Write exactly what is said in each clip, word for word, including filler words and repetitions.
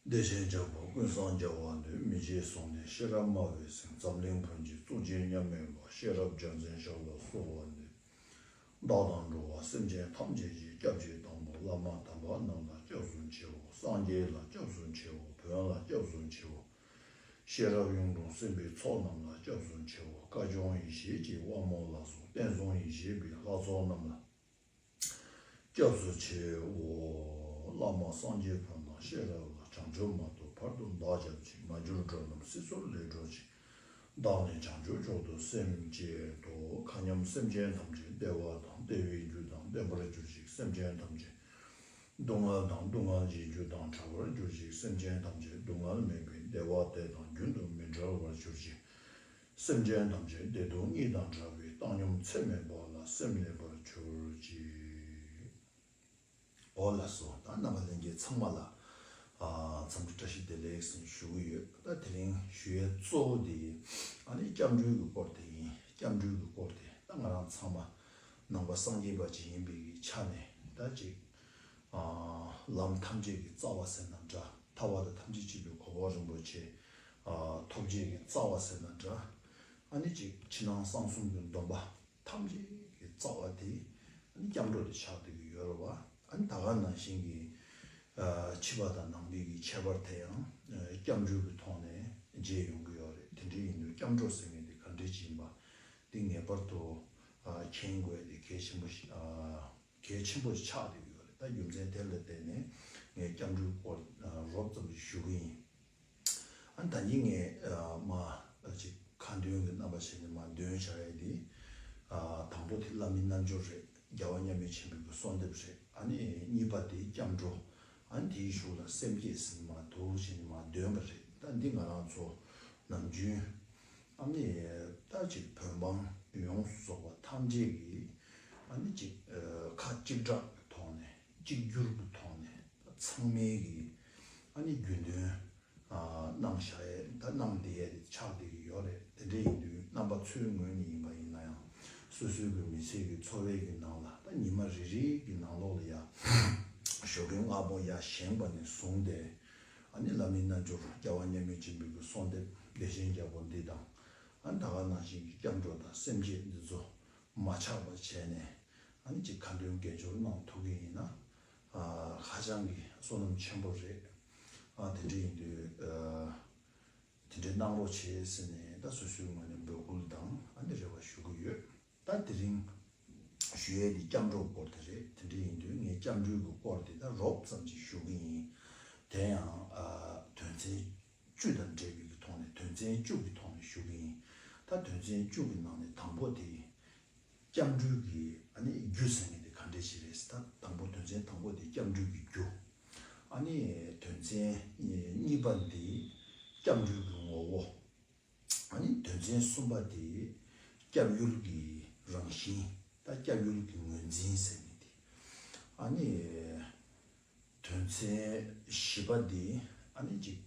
བདེ་ཆེན་རྒྱལ་པོ་ཀུན་བཟང་རྒྱལ་བ་འདུས། མི་བརྗེད་གཟུངས་ལྡན་ཤེས་རབ་སྨྲ་བའི་སེང་། འཛམ་གླིང་བོན་གྱི་གཙུག་རྒྱན་མཉམ་མེད་པ། ཤེས་རབ་རྒྱལ་མཚན་ཞབས་ལ་གསོལ་བ་འདེབས། བདག་དང་འགྲོ་བ་སེམས་ཅན་ཐམས་ཅད་ཀྱི་སྐྱབས་ཀྱི་དང་པོ་བླ་མ་དམ་པ་རྣམས་ལ་སྐྱབས་སུ་མཆིའོ། སངས་རྒྱས་ལ་སྐྱབས་སུ་མཆིའོ། བོན་ལ་སྐྱབས་སུ་མཆིའོ། ཤེས་རབ་གཡུང་དྲུང་སེམས་དཔའི་ཚོགས་རྣམས་ལ་སྐྱབས་སུ་མཆིའོ། བཀའ་བཅོམ་ཡེ་ཤེས་ཀྱི་དབང་མོ་ལ་སོགས་བསྟན་སྲུང་ཡེ་ཤེས་པའི་ལྷ་ཚོགས་རྣམས་ལ་སྐྱབས་སུ་མཆིའོ། བླ་མ་སངས་རྒྱས་ཕོ་ཉ་ཤེས་རབ་ལ། བྱང་ཆུབ་མ་ཐོབ་བར་དུ་བདག་སྐྱབས་མཆི། མ་གྱུར་འགྲོ་རྣམས་སྲིད་མཚོར་ལས་སྒྲོལ་ཅིག། བདག་ནི་བྱང་ཆུབ་མཆོག་ཏུ་སེམས་བསྐྱེད་དོ། མཁའ་མཉམ་སེམས་ཅན་ཐམས་ཅད་བདེ་བ་དང་། བདེ་བའི་རྒྱུ་དང་ལྡན་པར་གྱུར་ཅིག། སེམས་ཅན་ཐམས་ཅད་སྡུག་བསྔལ་དང་སྡུག་བསྔལ་གྱི་རྒྱུ་དང་བྲལ་བར་གྱུར་ཅིག། སེམས་ཅན་ཐམས་ཅད་སྡུག་བསྔལ་མེད་པའི་བདེ་བ་དེ་དང་རྒྱུན་དུ་མི་འབྲལ་བར་གྱུར་ཅིག། སེམས་ཅན་ཐམས་ཅད་བདེ་སྡུག་གཉིས་དང་བྲལ་བའི་བཏང་སྙོམས་ཚད་མེད་པ་ལ་སེམས་གནས་པར་གྱུར་ཅིག། འོ་ལགས་སོ། ད་རྣམ་པ་ལྷན་རྒྱས་ཚང་མ་ལ་ཨ་འཚམས་འདྲི་བཀྲ་ཤིས་བདེ་ལེགས་ཟེར་ཞུ་གི་ཡོད། ད་དེ་རིང་ཞུ་ཡས་གཙོ་བོ་དེ་ཨ་ནི་སྐྱབས་འགྲོའི་གི་སྐོར་དེ་ཡིན། སྐྱབས་འགྲོའི་གི་སྐོར་དེ་ད་ང་རང་ཚང་མ་ནང་པ་སངས་རྒྱས་པ་ཅིག་ཡིན་པའི་གི་ཆ་ནས་ད་ཅིག་ཨ་ལམ་ཐམས་ཅད་ཀྱི་རྩ་བ་ཟེར་ན་འདྲ། ཐར་པ་དང་ཐམས་ཅད་མཁྱེན་པའི་གོ་འཕང་རིན་པོ་ཆེ་ཨ་ཐོབ་བྱེད་ཀྱི་རྩ་བ་ཟེར་ན་འདྲ། ཨ་ནི་ཅིག་ཕྱི་ནང་གསང་གསུམ་གྱི་སྡོམ་པ་ཐམས་ཅད་ཀྱི་རྩ་བ་དེ་ཨ་ནི་སྐྱབས་འགྲོ་དེ་ཆགས་བསྡད་ཀྱི་ཡོད་རེད་བ། ཨ་ནི་ད་ག་ནང་བཞིན་གྱི་ཨ་ཕྱི་པ་དང་ནང་པའི་གི་ཁྱད་པར་དེ་ཡང་ཨ་སྐྱབས་འགྲོའི་གི་ཐོག་ནས་འབྱེད་ཡོང་གི་ཡོད་རེད། དེ་འདྲ་ཡིན་དུས་སྐྱབས་འགྲོ་ཟེར་མཁན་དེ་ག་འདྲ་ཅིག་ཡིན་པ་འདི་ངེས་པར་དུ་ཨ་མཁྱེན་དགོས་དེ་གལ་ཆེན་པོ་ཞིག་ཨ་གལ་ཆེན་པོ་ཞིག་ཆགས་བསྡད་ཀྱི་ཡོད་རེད། ད་རྒྱུ་མཚན་དེ་ལ་བརྟེན་ནས་ངས་སྐྱབས་འགྲོའི་སྐོར་ཨ་རོབ་ཙམ་ཞིག་ཞུ་གི་ཡིན། ཨ་ནི་ད་གིན་ངས་ཨ་མ་ཅིག་ཁ་འདོན་གྱི་རྣམ་པ་བྱས་ནས་མར་འདོན་བྱ་ཡས་དེ། ཨ་དང་པོ་དེ་བླ་མའི་རྣལ་འབྱོར་རེད། རྒྱལ་བ་མཉམ་མེད་ཆེན་པོའི་གི་གསོལ་འདེབས་རེད། ཨ་ནི་གཉིས་པ་དེ་སྐྱབས་འགྲོ། ཨ་ནི་དེའི་གཞུག་ལ་སེམས་བསྐྱེད་ཟེར་ནས་མར་འདུག་བྱས་ནས་མར་འདོན་པ་རེད། ད་འདི་ང་རང་ཚོ་ནམ་རྒྱུན་ཨ་ནི་ད་ཅིག་བོད་འབངས་ཡོངས་སུ་རྫོགས་པ་ཐམས་ཅད་ཀྱིས་ཨ་ནི་ཅིག་ཨ་ཁ་གཅིག་གྲགས་ཀྱི་ཐོག་ནས་གཅིག་གྱུར་གྱི་ཐོག་ནས་ད་ཚང་མས་ཀྱི་ཨ་ནི་རྒྱུན་འདོན། ཨ་གནང་བཞག་ཡས་ད་གནང་བསྡད་ཡས་དེ་ཆགས་བསྡད་ཀྱི་ཡོད་རེད། དེ་འདྲ་ཡིན་དུས་རྣམ་པ་ཚོའི་ངོས་ནས་ཡིན་པ་ཡིན་ན་ཡང་སོ་སོའི་གི་མི་ཚེ་གི་འཚོ་བའི་གི་ནང་ལ་ད་ཉི་མ་རེ་རེའི་གི་ནང་ལོགས་ལ་ཡ་ཞོགས་ཀས་སྔ་པོ་ཡར་བཞེངས་པ་ནས་བཟུང་སྟེ་ཨ་ནི་བླ་མའི་རྣལ་འབྱོར་རྒྱལ་བ་མཉམ་མེད་ཆེན་པོའི་གི་གསོལ་འདེབས་བདེ་ཆེན་རྒྱལ་པོ་འདི་དང་ཨ་ནི་ད་ག་ནང་བཞིན་གྱི་སྐྱབས་འགྲོ་དང་སེམས་བསྐྱེད་འདི་ཚོ་མ་ཆག་པ་བྱས་ནས་ཨ་ནི་ཅིག་ཁ་འདོན་དགེ་སྦྱོར་གནང་ཐུབ་ཀྱི་ཡིན་ན་ཨ་ཧ་ཅང་གི་བསོད་ནམས་ཆེན་པོ་རེད། ཨ་དེ་འདྲ་ཡིན་དུས་ཨ། དེ་འདྲའི་གནང་རོགས་བྱེད་ཟེར་ནས་ད་སོ་སོའི་ངོས་ནས་འབོད་སྐུལ་དང་ཨ་ནི་རེ་བ་ཞུ་གི་ཡོད། ད་དེ་རིང་ཞུ་ཡས་དེ་སྐྱབས་འགྲོའི་སྐོར་དེ་རེད། དེ་འདྲ་ཡིན་དུས་ངས་སྐྱབས་འགྲོའི་གི་སྐོར་དེ་ད་རོབ་ཙམ་ཅིག་ཞུ་གི་ཡིན། དེ་ཡང་ཨ་དོན་ཚན་བཅུ་དང་འབྲེལ་བའི་གི་ཐོག་ནས་དོན་ཚན་བཅུ་གི་ཐོག་ནས་ཞུ་གི་ཡིན། ད་དོན་ཚན་བཅུ་གི་ནང་ནས་དང་པོ་དེ། སྐྱབས་འགྲོའི་གི་ཨ་ནི་རྒྱུ་ཟེར་མཁན་དེ་ག་འདྲས་ཞིག་རེད་ཟེར། ད་དང་པོ་དོན་ཚན་དང་པོ་དེ་སྐྱབས་འགྲོའི་གི་རྒྱུ། ཨ་ནི་དོན་ཚན་གཉིས་པ་འདི་སྐྱབས་འགྲོའི་གི་ངོ་བོ། ཨ་ནི་དོན་ཚན་གསུམ་པ་དེ་སྐྱབས་ཡུལ་གི་རང་བཞིན། ད་སྐྱབས་ཡུལ་གི་ངོས་འཛིན་ཟེར་མཁན་དེ། ཨ་ནི་དོན་ཚན་བཞི་པ་འདི་ཨ་ནི་ཅིག་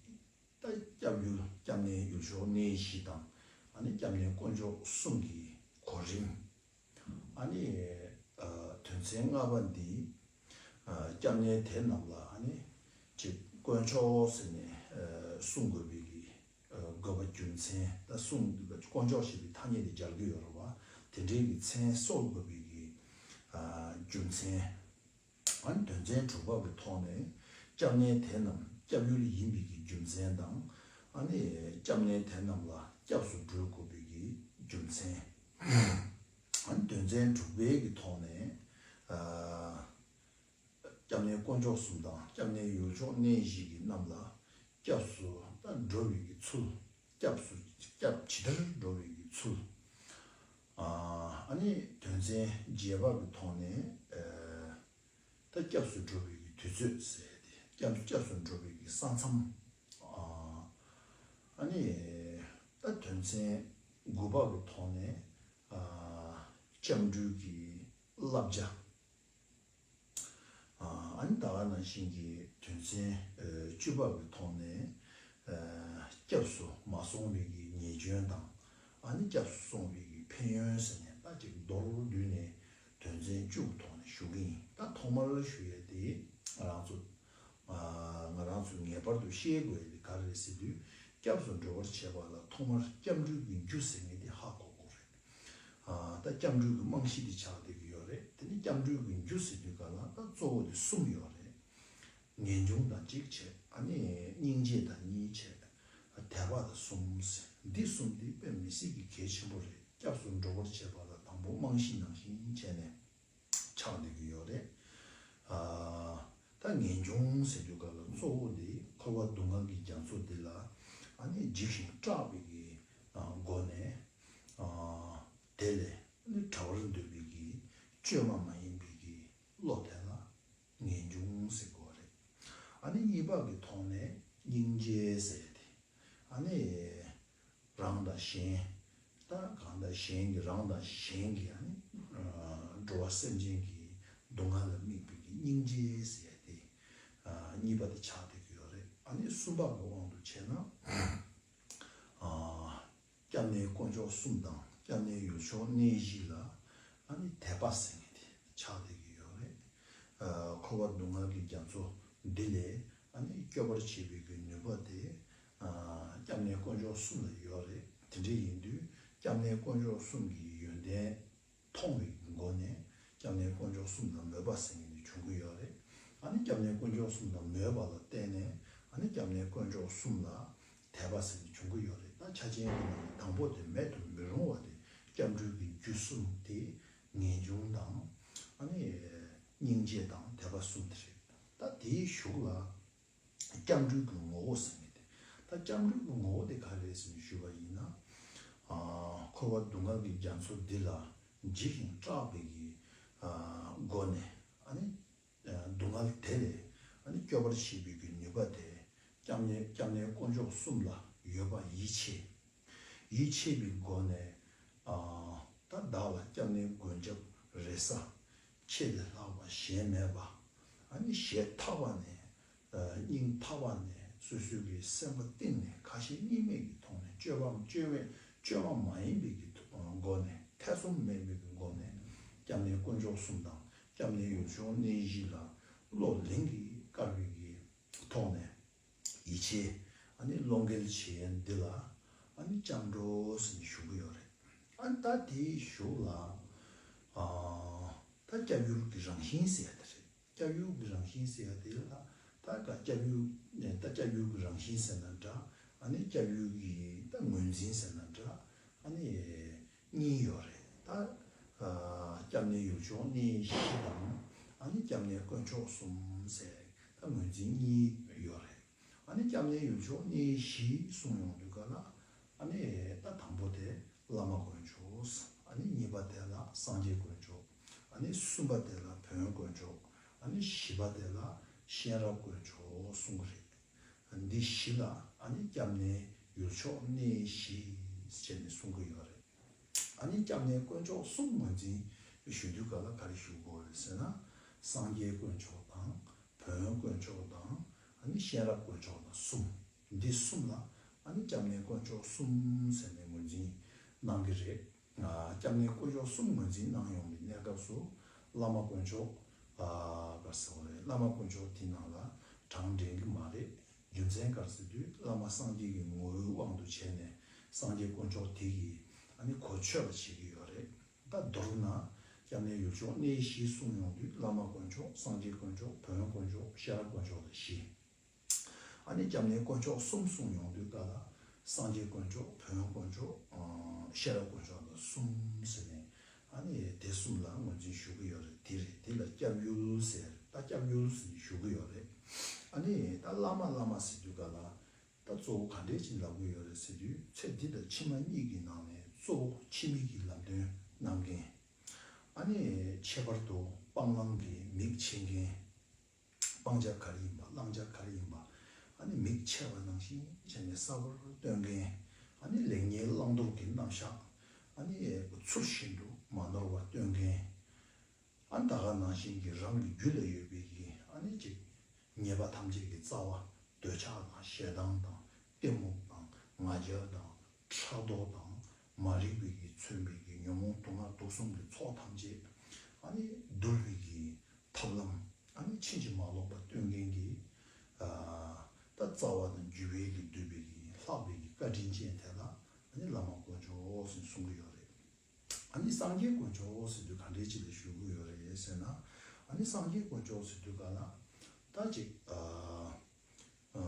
ད་སྐྱབས་ཡུལ་སྐྱབས་གནས་ཡུལ་ཕྱོགས་གནས་གཞི་དང་ཨ་ནི་སྐྱབས་གནས་དཀོན་མཆོག་གསུམ་གྱི་གོ་རིམ། ཨ་ནི་ཨ་དོན་ཚན་ལྔ་པ་འདི་ཨ་སྐྱབས་གནས་དེ་རྣམས་ལ་ཨ་ནི་ཅིག་དཀོན་མཆོག་ཟེར་ནས་ཨ་གསུང་དགོས་པའི་གི་ཨ་དགོས་པ་རྒྱུ་མཚན། ད་གསུང་དཀོན་མཆོག་ཞེས་པའི་ཐ་སྙད་དེ་སྦྱར་གྱི་ཡོད་རེད་བ། དེ་འདྲའི་གི་མཚན་གསོལ་དགོས་པའི་གི་ཨ་རྒྱུ་མཚན། ཨ་ནི་དོན་ཚན་དྲུག་པ་གི་ཐོག་ནས་སྐྱབས་གནས་དེ་རྣམས་སྐྱབས་ཡུལ་ཡིན་པའི་གི་རྒྱུ་མཚན་དང་། ཨ་ནི་སྐྱབས་གནས་དེ་རྣམས་ལ་སྐྱབས་སུ་འགྲོ་དགོས་པའི་གི་རྒྱུ་མཚན། ཨ་ནི་དོན་ཚན་དྲུག་པའི་གི་ཐོག་ནས་ཨ་སྐྱབས་གནས་དཀོན་མཆོག་གསུམ་དང་སྐྱབས་གནས་ཡུལ་ཕྱོགས་གནས་གཞི་གི་རྣམས་ལ་སྐྱབས་སུ་ད་འགྲོ་བའི་གི་ཚུལ། སྐྱབས་སུ་སྐྱབས་ཇི་ལྟར་འགྲོ་བའི་གི་ཚུལ། ཨ་ནི་དོན་ཚན་བརྒྱད་པ་གི་ཐོག་ནས་ཨ་ད་སྐྱབས་སུ་འགྲོ་བའི་གི་དུས་ཚོད་ཟེར་ཏེ་སྐྱབས་སྐྱབས་སུ་འགྲོ་བའི་གི་ས་མཚམས། ཨ་ནི་ད་དོན་ཚན་དགུ་པ་གི་ཐོག་ནས་ཨ་སྐྱབས་འགྲོའི་གི་བསླབ་བྱ། ཨ་ནི་ད་ག་ནང་བཞིན་གྱི་དོན་ཚན་ཨ་བཅུ་པ་གི་ཐོག་ནས་ཨ་སྐྱབས་སུ་མ་སོང་བའི་གི་ཉེས་སྐྱོན་དང་ཨ་ནི་སྐྱབས་སུ་སོང་བའི་གི་ཕན་ཡོན་ཟེར་ནས་ད་ཅིག་མདོར་བསྡུས་ནས་དོན་ཚན་བཅུ་གི་ཐོག་ནས་ཞུ་གི་ཡིན། ད་ཐོག་མར་ཞུ་ཡས་དེ་ང་རང་ཚོ་ཨ་ང་རང་ཚོ་ངེས་ བར་དུ་ཤེས་དགོས་ཡ་དེ་ག་རེ་རེད་ཟེར་དུས། སྐྱབས་སུ་འགྲོ་བར་བྱེད་པ་ལ་ཐོག་མར་སྐྱབས་འགྲོའི་གི་རྒྱུ་ཟེར་མཁན་དེ་ཧ་གོ་དགོས་རེད། ཨ། ད་སྐྱབས་འགྲོའི་གི་རྨང་གཞི་དེ་ཆགས་བསྡད་ཀྱི་ཡོད་རེད། དེ་ནས་སྐྱབས་འགྲོའི་གི་རྒྱུ་ཟེར་དུས་ག་ལ་ད་གཙོ་བོ་དེ་གསུམ་ཡོད་རེད། ངེས་འབྱུང་དང་གཅིག་བྱས། ཨ་ནི་སྙིང་རྗེ་དང་གཉིས་བྱས། དད་པ་དང་གསུམ་ཟེར། འདི་གསུམ་དེ་དཔེ་མི་སྲིད་ཀྱི་གལ་ཆེན་པོ་རེད། སྐྱབས་སུ་འགྲོ་བར་བྱེད་པ་ལ་དང་པོ་རྨང་གཞི་ནང་བཞིན་བྱས་ནས་ཆགས་བསྡད་ཀྱི་ཡོད་རེད། ཨ། ད་ངེས་འབྱུང་ཟེར་དུས་ག་ལ་གཙོ་བོ་འདི་འཁོར་བ་སྡུག་བསྔལ་གྱི་རྒྱ་མཚོ་འདི་ལ་ཨ་ནི་འཇིགས་ཤིང་སྐྲག་པའི་གི་ཨ་སྒོ་ནས། ཨ། དེ་ལས་ཨ་ནི་བྲལ་བར་འདོད་པའི་གི་བཅོས་མ་མ་ཡིན་པའི་གི་བློ་དེ་ལ་ངེས་འབྱུང་ཟེར་དགོས་རེད། ཨ་ནི་གཉིས་པ་གི་ཐོག་ནས་སྙིང་རྗེ་ཟེར་ཏེ། ཨ་ནི་རང་དང་གཞན། ད་གང་ལྟར་གཞན་གྱི་རང་དང་གཞན་གྱི་ཨ་ནི་ཨ་འགྲོ་བ་སེམས་ཅན་གྱི་སྡུག་བསྔལ་ལ་དམིགས་པའི་གི་སྙིང་རྗེ་ཟེར་ཏེ། ཨ། གཉིས་པ་དེ་ཆགས་བསྡད་ཀྱི་ཡོད་རེད། ཨ་ནི་གསུམ་པ་གི་དབང་དུ་བྱས་ན། ཨ། སྐྱབས་གནས་དཀོན་མཆོག་གསུམ་དང་སྐྱབས་གནས་ཡུལ་ཕྱོགས་གནས་བཞི་ལ་ཨ་ནི་དད་པ་ཟེར་མཁན་དེ་ཆགས་བསྡད་ཀྱི་ཡོད་རེད། ཨ། འཁོར་བ་སྡུག་བསྔལ་གྱི་རྒྱ་མཚོ་འདི་ལས་ཨ་ནི་སྐྱོབ་པར་བྱེད་པའི་གི་ནུས་པ་དེ། ཨ། སྐྱབས་གནས་དཀོན་མཆོག་གསུམ་ལ་ཡོད་རེད། དེ་འདྲ་ཡིན་དུས་སྐྱབས་གནས་དཀོན་མཆོག་གསུམ་གྱི་ཡོན་ཏན་མཐོང་བའི་སྒོ་ནས་སྐྱབས་གནས་དཀོན་མཆོག་གསུམ་ལ་མོས་པ་ཟེར་མཁན་དེ་བྱུང་གི་ཡོད་རེད། ཨ་ནི་སྐྱབས་གནས་དཀོན་མཆོག་གསུམ་ལ་མོས་པ་ལ་བརྟེན་ནས་ཨ་ནི་སྐྱབས་གནས་དཀོན་མཆོག་གསུམ་ལ་དད་པ་ཟེར་ནས་བྱུང་གི་ཡོད་རེད། ད་ཆ་ཅན་གྱི་ནང་ནས་དང་པོ་དེ་མེད་དུ་མི་རུང་བ་དེ་སྐྱབས་འགྲོའི་གི་རྒྱུ་གསུམ་དེ་ངེས་འབྱུང་དང་། ཨ་ནི་སྙིང་རྗེ་དང་དད་པ་གསུམ་དེ་རེད། ད་དེའི་གཞུག་ལ་སྐྱབས་འགྲོའི་གི་ངོ་བོ་ཟེར་ནས་དེ། ད་སྐྱབས་འགྲོའི་གི་ངོ་བོ་དེ་ག་རེ་རེད་ཟེར་ནས་ཞུས་པ་ཡིན་ན། ཨ། འཁོར་བ་སྡུག་བསྔལ་གྱི་རྒྱ་མཚོ་འདི་ལ་འཇིགས་ཤིང་སྐྲག་པའི་གི་ཨ་སྒོ་ནས་ཨ་ནི། སྡུག་བསྔལ་དེ་ལས་ཨ་ནི་སྐྱོབ་པར་བྱེད་པའི་གི་ནུས་པ་དེ་སྐྱབས་གནས་སྐྱབས་གནས་དཀོན་མཆོག་གསུམ་ལ་ཡོད་པ་ཡིད་ཆེས། ཡིད་ཆེས་པའི་སྒོ་ནས། ཨ། ད་བདག་ལ་སྐྱབས་གནས་མགོན་སྐྱབས་རེ་ས་ཁྱེད་ལས་ལྷག་པ་གཞན་མེད་པ། ཨ་ནི་ཞེ་ཐག་པ་ནས། ཨ། སྙིང་ཐག་པ་ནས་སོ་སོའི་གི་སེམས་པ་གཏིང་ནས་ཁ་ཞེ་གཉིས་མེད་ཀྱི་ཐོག་ནས་བཅོས་པ་བཅོས་མེད་བཅོས་མ་མ་ཡིན་པའི་གི་སྒོ་ནས་ཐེ་ཚོམ་མེད་པའི་གི་སྒོ་ནས་སྐྱབས་གནས་དཀོན་མཆོག་གསུམ་དང་། སྐྱབས་གནས་ཡུལ་ཕྱོགས་གནས་བཞི་ལ་བློ་ལིང་གིས་དཀར་བའི་གི་ཐོག་ནས་ཡིད་ཆེས། ཨ་ནི་བློ་འགེལ་བྱེད་ཡས་འདི་ལ་ཨ་ནི་སྐྱབས་འགྲོ་ཟེར་ནས་ཞུ་གི་ཡོད་རེད། ཨ་ནི་ད་དེའི་གཞུག་ལ། ཨ། ད་སྐྱབས་ཡུལ་གྱི་རང་བཞིན་ཟེར་ཡ་དེ་རེད། སྐྱབས་ཡུལ་གྱི་རང་བཞིན་ཟེར་ཡ་དེ་ལ་ད་ག་སྐྱབས་ཡུལ་ད་སྐྱབས་ཡུལ་གྱི་རང་བཞིན་ཟེར་ན་འདྲ། ཨ་ནི་སྐྱབས་ཡུལ་གྱི་ད་ངོས་འཛིན་ཟེར་ན་འདྲ། ཨ་ནི་གཉིས་ཡོད་རེད། ད། ཨ། སྐྱབས་གནས་ཡུལ་ཕྱོགས་གནས་བཞི་དང་། ཨ་ནི་སྐྱབས་གནས་དཀོན་མཆོག་གསུམ་ཟེར་ད་ངོས་འཛིན་གཉིས་ཡོད་རེད། ཨ་ནི་སྐྱབས་གནས་ཡུལ་ཕྱོགས་གནས་བཞི་གསུངས་ཡོང་དུས་ག་ལ། ཨ་ནི་ད་དང་པོ་དེ་བླ་མ་དཀོན་མཆོག། ཨ་ནི་གཉིས་པ་དེ་ལ་སངས་རྒྱས་དཀོན་མཆོག། ཨ་ནི་གསུམ་པ་དེ་ལ་བོན་དཀོན་མཆོག། ཨ་ནི་བཞི་པ་དེ་ལ་གཤེན་རབ་དཀོན་མཆོག་གསུང་གི་རེད། འདི་བཞི་ལ་ཨ་ནི་སྐྱབས་གནས་ཡུལ་ཕྱོགས་གནས་བཞི་ཟེར་ནས་གསུང་གི་ཡོད་རེད། ཨ་ནི་སྐྱབས་གནས་དཀོན་མཆོག་གསུམ་ངོས་འཛིན་ཞུ་དུས་ག་ལ་ག་རེ་ཞུ་དགོས་རེད་ཟེར་ན། སངས་རྒྱས་དཀོན་མཆོག་དང་། བོན་དཀོན་མཆོག་དང་། ཨ་ནི་གཤེན་རབ་དཀོན་མཆོག་དང་གསུམ། འདི་གསུམ་ལ་ཨ་ནི་སྐྱབས་གནས་དཀོན་མཆོག་གསུམ་ཟེར་ནས་ངོས་འཛིན་གནང་གི་རེད། ཨ། སྐྱབས་གནས་དཀོན་མཆོག་གསུམ་ངོས་འཛིན་གནང་ཡོང་བའི་གནས་སྐབས་སུ། བླ་མ་དཀོན་མཆོག་ཨ། ག་རེ་ཟེར་བ་རེད། བླ་མ་དཀོན་མཆོག་དེ་ནང་ལ་གྲངས་འདྲེན་གྱི་མ་རེད། རྒྱུ་མཚན་ག་རེ་ཟེར་དུས་བླ་མ་སངས་རྒྱས་ཀྱི་ངོ་བོའི་དབང་དུ་བྱས་ནས་སངས་རྒྱས་དཀོན་མཆོག་དེ་གིས་ཨ་ནི་གོ་ཆོད་པ་བྱེད་ཀྱི་ཡོད་རེད། ད་མདོར་ན་སྐྱབས་གནས་ཡུལ་ཕྱོགས་གནས་བཞི་གསུངས་ཡོང་དུས་བླ་མ་དཀོན་མཆོག། སངས་རྒྱས་དཀོན་མཆོག། བོན་དཀོན་མཆོག། གཤེན་རབ་དཀོན་མཆོག་ལ་བཞི། ཨ་ནི་སྐྱབས་གནས་དཀོན་མཆོག་གསུམ་གསུངས་ཡོང་དུས་ག་ལ་སངས་རྒྱས་དཀོན་མཆོག། བོན་དཀོན་མཆོག། ཨ། གཤེན་རབ་དཀོན་མཆོག་ལ་གསུམ་ཟེར་ནས། ཨ་ནི་དེ་གསུམ་ལ་ངོས་འཛིན་ཞུ་གི་ཡོད་རེད། དེ་རེད། དེ་ལ་སྐྱབས་ཡུལ་ཟེར། ད་སྐྱབས་ཡུལ་ཟེར་ནས་ཞུ་གི་ཡོད་རེད། ཨ་ནི་ད་བླ་མ་བླ་མ་ཟེར་དུས་ག་ལ་ད་གཙོ་བོ་ག་འདྲས་ཅིག་ལབ་གི་ཡོད་རེད་ཟེར་དུས། ཚེ་འདི་དང་ཕྱི་མ་གཉིས་ཀྱི་ནང་ནས་གཙོ་བོ་ཕྱི་མིག་གི་ལམ་སྟོན་གནང་མཁན། ཨ་ནི་ཁྱད་པར་དུ་སྤང་བླང་གི་མིག་ཕྱེ་མཁན། སྤང་བྱ་ག་རེ་ཡིན་པ། བླང་བྱ་ག་རེ་ཡིན་པ། ཨ་ནི་མིག་ཕྱེ་བ་ནང་བཞིན་བྱས་ནས་གསལ་པོར་སྟོན་མཁན། ཨ་ནི་ལེགས་ཉེས་བླང་དོར་གྱི་རྣམ་གཞག་ཨ་ནི་ཚུལ་བཞིན་དུ་མ་ནོར་བར་སྟོན་མཁན། ཨ་ནི་ད་ག་ནང་བཞིན་གྱི་རང་གི་རྒྱུད་ལ་ཡོད་པའི་གི་ཨ་ནི་ཅིག་ཉེས་པ་ཐམས་ཅད་ཀྱི་རྩ་བ་འདོད་ཆགས་དང་ཞེ་སྡང་དང་གཏི་མུག་དང་ང་རྒྱལ་དང་ཕྲག་དོག་དང་མ་རིག་པའི་གི་མཚོན་པའི་གི་ཉོན་མོངས་དུག་ལྔ་དུག་གསུམ་གྱི་ཚོགས་ཐམས་ཅད་ཨ་ནི་འདུལ་བའི་གི་ཐབས་ལམ་ཨ་ནི་ཕྱིན་ཅི་མ་ལོག་པ་སྟོན་མཁན་གྱི། ཨ། ད་ རྩ་བ་དང་བརྒྱུད་པའི་གི་བསྡུས་པའི་གི་ལྷག་པའི་གི་བཀའ་དྲིན་ཅན་དེ་ལ་ཨ་ནི་བླ་མ་དཀོན་མཆོག་ཟེར་གསུང་གི་ཡོད་རེད། ཨ་ནི་སངས་རྒྱས་དཀོན་མཆོག་ཟེར་དུས་ག་འདྲའི་ཅིག་ལ་ཞུ་གི་ཡོད་རེད་ཟེར་ན། ཨ་ནི་སངས་རྒྱས་དཀོན་མཆོག་ཟེར་དུས་ག་ལ་ད་ཅིག་ཨ་ཨ་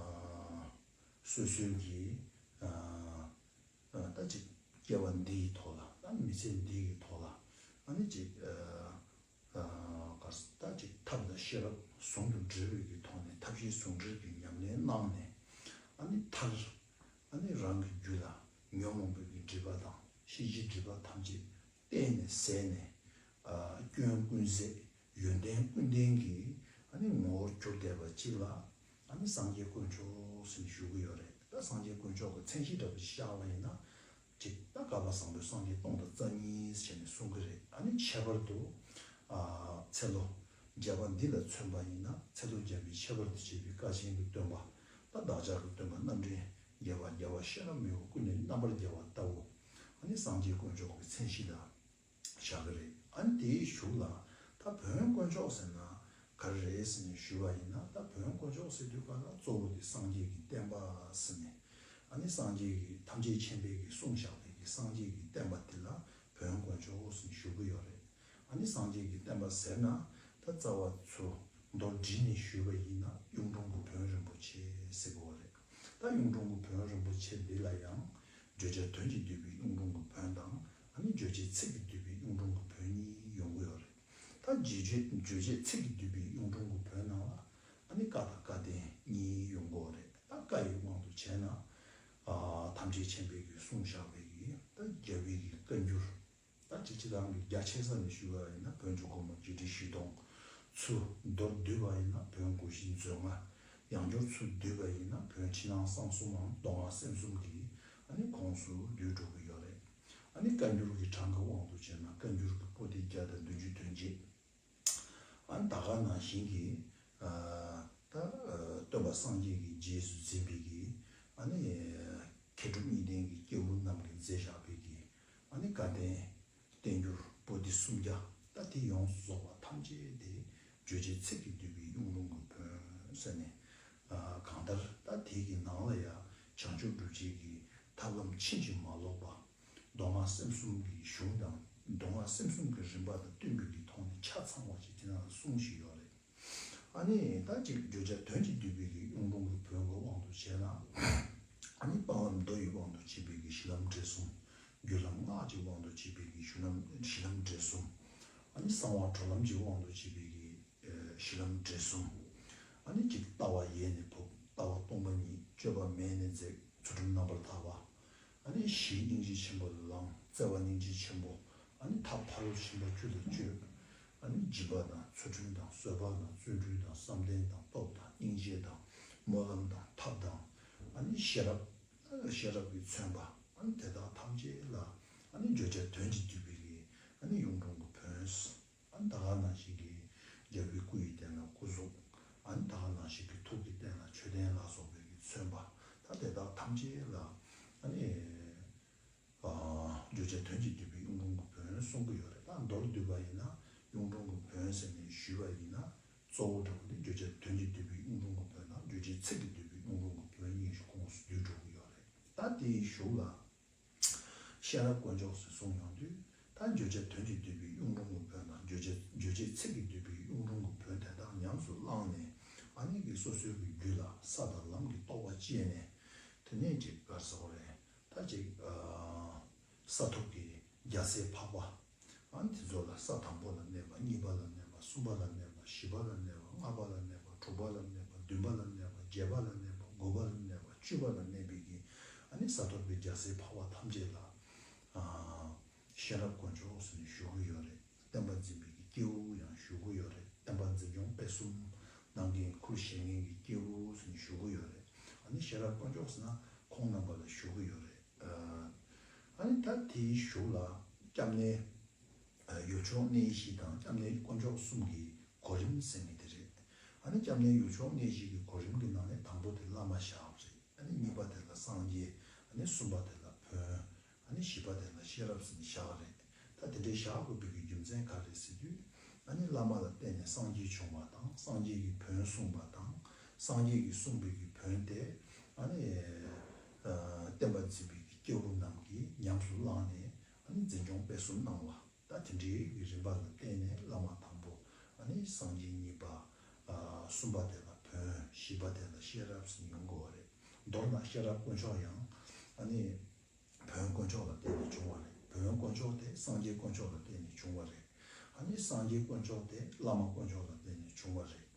སོ་སོའི་གི་ཨ་ཨ་ད་ཅིག་སྐྱེ་བ་འདི་ཡི་ཐོག་ལ་ད་མི་ཚེ་འདི་ཡི་ཐོག་ལ་ཨ་ནི་ཅིག་ཨ་ག་ས་ད་ཅིག་ཐབས་དང་ཤེས་རབ་ཟུང་དུ་འབྲེལ་བའི་གི་ཐོག་ནས་ཐབས་ཤེས་ཟུང་འབྲེལ་གྱི་ཉམས་ལེན་གནང་ནས་ཨ་ནི་མཐར་ཨ་ནི་རང་གི་རྒྱུད་ལ་ཉོན་མོངས་པའི་གི་སྒྲིབ་པ་དང་ཤེས་བྱའི་སྒྲིབ་པ་ཐམས་ཅད་གཏན་ནས་ཟད་ནས་ཨ་སྐྱོན་ཀུན་ཟད། ཡོན་ཏན་ཀུན་ལྡན་གྱི་ཨ་ནི་ངོ་བོར་གྱུར་བསྡད་པ་གཅིག་ལ་ཨ་ནི་སངས་རྒྱས་དཀོན་མཆོག་ཟེར་ནས་ཞུ་གི་ཡོད་རེད། ད་སངས་རྒྱས་དཀོན་མཆོག་གི་མཚན་གཞི་འདྲ་པོ་ཞིག་བཞག་པ་ཡིན་ན། གཅིག་ད་བསྐལ་པ་བཟང་པོའི་སངས་རྒྱས་སྟོང་དང་རྩ་གཉིས་ཟེར་ནས་གསུང་གི་རེད། ཨ་ནི་ཁྱད་པར་དུ་ཨ་ཚེ་ལོ་བརྒྱ་པ་འདི་ལ་མཚོན་པ་ཡིན་ན་ཚེ་ལོ་བརྒྱ་པའི་ཁྱད་པར་དུ་བྱས་པའི་བསྐལ་ཆེན་གྱི་སྟོན་པ་ད་བདག་ཅག་གི་སྟོན་པ་རྣམ་འདྲེན་རྒྱལ་བ་རྒྱལ་བ་ཤེས་རབ་མེས་པོ་ཀུན་ལྡན་རྣམ་པར་རྒྱལ་བ་ལྟ་བུ་ཨ་ནི་སངས་རྒྱས་དཀོན་མཆོག་གི་མཚན་གཞི་ལ་བཞག་གི་རེད། ཨ་ནི་དེའི་གཞུག་ལ་ད་བོན་དཀོན་མཆོག་ཟེར་ན་ག་རེ་རེད་ཟེར་ནས་ཞུས་པ་ཡིན་ན། ད་བོན་དཀོན་མཆོག་ཟེར་དུས་ག་ལ་གཙོ་བོ་དེ་སངས་རྒྱས་ཀྱི་བསྟན་པ་ཟེར་ནས་ཨ་ནི་སངས་རྒྱས་ཀྱི་ཐམས་ཅད་མཁྱེན་པའི་གི་གསུངས་བཞག་པའི་གི་སངས་རྒྱས་ཀྱི་བསྟན་པ་དེ་ལ་བོན་དཀོན་མཆོག་ཟེར་ནས་ཞུ་གི་ཡོད་རེད། ཨ་ནི་སངས་རྒྱས་ཀྱི་བསྟན་པ་ཟེར་ན་ད་རྩ་བ་ཚུར་མདོར་བསྡུས་ནས་ཞུས་པ་ཡིན་ན་གཡུང་དྲུང་གི་བོན་རིན་པོ་ཆེ་ཟེར་དགོས་པ་རེད། ད་གཡུང་དྲུང་གི་བོན་རིན་པོ་ཆེ་འདི་ལ་ཡང་བརྗོད་བྱ་དོན་གྱིས་བསྡུས་པའི་གཡུང་དྲུང་གི་བོན་དང་ཨ་ནི་རྗོད་བྱེད་ཚིག་གིས་བསྡུས་པའི་གཡུང་དྲུང་གི་བོན་གཉིས་ཡོང་གི་ཡོད་རེད། ད་རྗོད་བྱེད་རྗོད་བྱེད་ཚིག་གིས་བསྡུས་པའི་གཡུང་དྲུང་གི་བོན་ནང་ལ་ཨ་ནི་བཀའ་དང་བཀའ་བསྟན་གཉིས་ཡོང་གི་ཡོད་རེད། ད་བཀའ་ཡི་དབང་དུ་བྱས་ན་ཨ་ཐམས་ཅད་མཁྱེན་པའི་གི་གསུངས་བཞག་པའི་གི་ད་རྒྱལ་བའི་གི་བཀའ་འགྱུར། ད་ཅིག་སྤྱིར་བཏང་གི་རྒྱ་ཆེ་ས་ནས་ཞུས་པ་ཡིན་ན་བོན་ཆོས་སྒོ་མོ་བཅུ་དྲུག་བཞི་སྟོང་། ཚུར་མདོར་བསྡུས་པ་ཡིན་ན་བོན་གོ་བཞི་མཛོད་ལྔ། ཡང་བསྐྱར་ཚུར་བསྡུས་པ་ཡིན་ན་བོན་ཕྱི་ནང་གསང་གསུམ་མམ་མདོ་སྔགས་སེམས་གསུམ་གྱི་ཨ་ནི་ཁོངས་སུ་བསྡུས་འགྲོ་གི་ཡོད་རེད། ཨ་ནི་བཀའ་འགྱུར་གྱི་གྲངས་ཀྱི་དབང་དུ་བྱས་ན་བཀའ་འགྱུར་གྱི་པོ་ཏི་བརྒྱ་དང་བདུན་ཅུ་དོན་གཅིག། ཨ་ནི་ད་ག་ནང་བཞིན་གྱི་ཨ་ད་ཨ་སྟོན་པ་སངས་རྒྱས་ཀྱི་རྗེས་སུ་འཛིན་པའི་གི་ཨ་ནི་མཁས་གྲུབ་གཉིས་ལྡན་གྱི་སྐྱེས་བུ་རྣམས་ཀྱིས་མཛད་བཞག་པའི་གི་ཨ་ནི་བཀའ་བསྟན་བསྟན་འགྱུར་པོ་ཏི་སུམ་བརྒྱ་ད་དེ་ཡོངས་སུ་རྫོགས་པ་ཐམས་ཅད་དེ་རྗོད་བྱེད་ཚིག་གིས་བསྡུས་པའི་གཡུང་དྲུང་གི་བོན་ཟེར་ནས་ཨ་གང་ལྟར་ད་དེ་གི་ནང་ལ་ཡང་བྱང་ཆུབ་སྒྲུབ་བྱེད་ཀྱི་ཐབས་ལམ་ཕྱིན་ཅི་མ་ལོག་པ། མདོ་སྔགས་སེམས་གསུམ་གྱི་གཞུང་དང་མདོ་སྔགས་སེམས་གསུམ་གྱི་རིམ་པ་དང་བསྟུན་པའི་གི་ཐོག་ནས་ཆ་ཚང་བ་ཞིག་དེ་ནང་ལ་གསུངས་བཞིན་ཡོད་རེད། ཨ་ནི་ད་ཅིག་བརྗོད་བྱ་དོན་གྱིས་བསྡུས་པའི་གི་གཡུང་དྲུང་གི་བོན་གྱི་དབང་དུ་བྱས་ན། ཨ་ནི་དཔང་ལམ་མདོ་ཡི་དབང་དུ་བྱས་པའི་གི་གཞི་ལམ་འབྲས་གསུམ། རྒྱུད་ལམ་སྔགས་ཀྱི་དབང་དུ་བྱས་པའི་གི་གཞི་ལམ་གཞི་ལམ་འབྲས་གསུམ། ཨ་ནི་གསང་བ་གྲོལ་ལམ་གྱི་དབང་དུ་བྱས་པའི་གི་གཞི་ལམ་འབྲས་གསུམ། ཨ་ནི་གཅིག་ལྟ་བ་ཡེ་ནས་ཕབ་ལྟ་བ་སྟོང་པ་ཉིད་སྤྱོད་པ་མེད་ནས་འཛེགས་ཚུལ་ཁྲིམས་རྣམ་པར་དག་པ། ཨ་ནི་གཞི་སྙིང་རྗེ་ཆེན་པོ་ལ་ལངས་བརྩེ་བ་སྙིང་རྗེ་ཆེན་པོ། ཨ་ནི་ཐབས་ཕ་རོལ་ཕྱིན་པ་བཅུ་ལ་སྤྱོད། ཨ་ནི་འཇིགས་པ་དང་ཚུལ་ཁྲིམས་དང་བཟོད་པ་དང་བརྩོན་འགྲུས་དང་བསམ་གཏན་དང་སྟོབས་དང་སྙིང་རྗེ་དང་སྨོན་ལམ་དང་ཐབས་དང་ཨ་ནི་ཤེས་རབ། ཤེས་རབ་ཀྱིས་མཚོན་པ་ཨ་ནི་དེ་དག་ཐམས་ཅད་ལ་ཨ་ནི་བརྗོད་བྱ་དོན་གྱིས་བསྡུས་པའི་གི་ཨ་ནི་གཡུང་དྲུང་གི་བོན། ཨ་ནི་ད་ག་ནང་བཞིན་གྱི་རྒྱལ་བའི་སྐུ་ཡི་སྟེང་ལ་སྐུ་གཟུགས། ཨ་ནི་ད་ག་ནང་བཞིན་གྱི་ཐུགས་ཀྱི་སྟེང་ལ་མཆོད་རྟེན་ལ་སོགས་པའི་གི་མཚོན་པ་ད་དེ་དག་ཐམས་ཅད་ལ་ཨ་ནི་ཨ་བརྗོད་བྱ་དོན་གྱིས་བསྡུས་པའི་གཡུང་དྲུང་གི་བོན་གསུང་གི་ཡོད་རེད། ད་མདོར་བསྡུས་པ་ཡིན་ན་གཡུང་དྲུང་གི་བོན་ཟེར་ནས་ཞུས་པ་ཡིན་ན་གཙོ་བོ་འདྲ་བོ་འདི་བརྗོད་བྱ་དོན་གྱིས་བསྡུས་པའི་གཡུང་དྲུང་གི་བོན་དང་བརྗོད་བྱའི་ཚིག་གིས་བསྡུས་པའི་གཡུང་དྲུང་གི་བོན་གཉིས་ཤིག་ཁོངས་སུ་བསྡུས་འགྲོ་གི་ཡོད་རེད། ད་དེའི་གཞུག་ལ། ཤེས་རབ་དཀོན་མཆོག་ཟེར་གསུངས་ཡོང་དུས་ད་བརྗོད་བྱ་དོན་གྱིས་བསྡུས་པའི་གཡུང་དྲུང་གི་བོན་དང་བརྗོད་བྱ་བརྗོད་བྱེད་ཚིག་གིས་བསྡུས་པའི་གཡུང་དྲུང་གི་བོན་དེ་དག་ཉམས་སུ་བླངས་ནས་ཨ་ནི་གི་སོ་སོའི་གི་རྒྱུད་ལ་ས་དང་ལམ་གྱི་རྟོགས་པ་སྐྱེས་ནས་དེ་ནས་ཅིག་ག་རེ་ཟེར་དགོས་རེད། ད་ཅིག་ས་ཐོབ་ཀྱི་རྒྱལ་སྲས་འཕགས་པ། ཨ་ནི་དེ་ཚོ་ལ་ས་དང་པོ་ལ་གནས་པ་གཉིས་པ་ལ་གནས་པ་གསུམ་པ་ལ་གནས་པ་བཞི་པ་ལ་གནས་པ་ལྔ་པ་ལ་གནས་པ་དྲུག་པ་ལ་གནས་པ་བདུན་པ་ལ་གནས་པ་བརྒྱད་པ་ལ་གནས་པ་དགུ་པ་ལ་གནས་པ་བཅུ་པ་ལ་གནས་པའི་གི་ཨ་ནི་ས་ཐོབ་པའི་རྒྱལ་སྲས་འཕགས་པ་ཐམས་ཅད་ལ་ཨ་ཤེས་རབ་དཀོན་མཆོག་ཟེར་ནས་ཞུ་གི་ཡོད་རེད། བསྟན་པ་འཛིན་པའི་གི་སྐྱེས་བུ་ཡང་ཞུ་གི་ཡོད་རེད། བསྟན་པ་འཛིན་སྐྱོང་སྤེལ་གསུམ་གནང་མཁན་ཁུར་བཞེས་མཁན་གྱི་སྐྱེས་བུ་ཟེར་ནས་ཞུ་གི་ཡོད་རེད། ཨ་ནི་ཤེས་རབ་དཀོན་མཆོག་ཟེར་ན་ཁོང་རྣམ་པ་ལ་ཞུ་གི་ཡོད་རེད། ཨ་ནི་ད་དེའི་གཞུག་ལ་སྐྱབས་གནས་ཡུལ་ཕྱོགས་གནས་བཞི་དང་སྐྱབས་གནས་དཀོན་མཆོག་གསུམ་གྱི་གོ་རིམ་ཟེར་མཁན་དེ་རེད། ཨ་ནི་སྐྱབས་གནས་ཡུལ་ཕྱོགས་གནས་བཞི་གི་གོ་རིམ་གྱི་ནང་ནས་དང་པོ་དེ་བླ་མ་བཞག་པ་རེད། ཨ་ནི་གཉིས་པ་དེ་ལ་སངས་རྒྱས། ཨ་ནི་གསུམ་པ་དེ་ལ་བོན། ཨ་ནི་བཞི་པ་དེ་ལ་ཤེས་རབ་ཟེར་ནས་བཞག་པ་རེད། ད་དེ་འདྲའི་བཞག་དགོས་པའི་གི་རྒྱུ་མཚན་ག་རེ་རེད་ཟེར་དུས། ཨ་ནི་བླ་མ་ལ་བརྟེན་ནས་སངས་རྒྱས་བྱུང་བ་དང་སངས་རྒྱས་ཀྱིས་བོན་གསུངས་པ་དང་སངས་རྒྱས་ཀྱིས་གསུངས་པའི་གི་ བོན་དེ་ཨ་ནི་བསྟན་པ་འཛིན་པའི་སྐྱེས་བུ་རྣམས་ཀྱིས་ཉམས་སུ་བླངས་ནས་ཨ་ནི་འཛིན་སྐྱོང་སྤེལ་གསུམ་གནང་བ། ད་དེ་འདྲའི་གི་རིམ་པ་ལ་བརྟེན་ནས་བླ་མ་དང་པོ་ཨ་ནི་སངས་རྒྱས། གཉིས་པ་གསུམ་པ་དེ་ལ་བོན། བཞི་པ་དེ་ལ་ཤེས་རབ་ཟེར་ཡོང་དགོས་པ་རེད། མདོར་ན་ཤེས་རབ་དཀོན་མཆོག་ཡང་ཨ་ནི་བོན་དཀོན་མཆོག་ལ་བརྟེན་ནས་བྱུང་བ་རེད། བོན་དཀོན་མཆོག་དེ་སངས་རྒྱས་དཀོན་མཆོག་ལ་བརྟེན་ནས་བྱུང་བ་རེད། ཨ་ནི་སངས་རྒྱས་དཀོན་མཆོག་དེ་བླ་མ་དཀོན་མཆོག་ལ་བརྟེན་ནས་བྱུང་བ་རེད།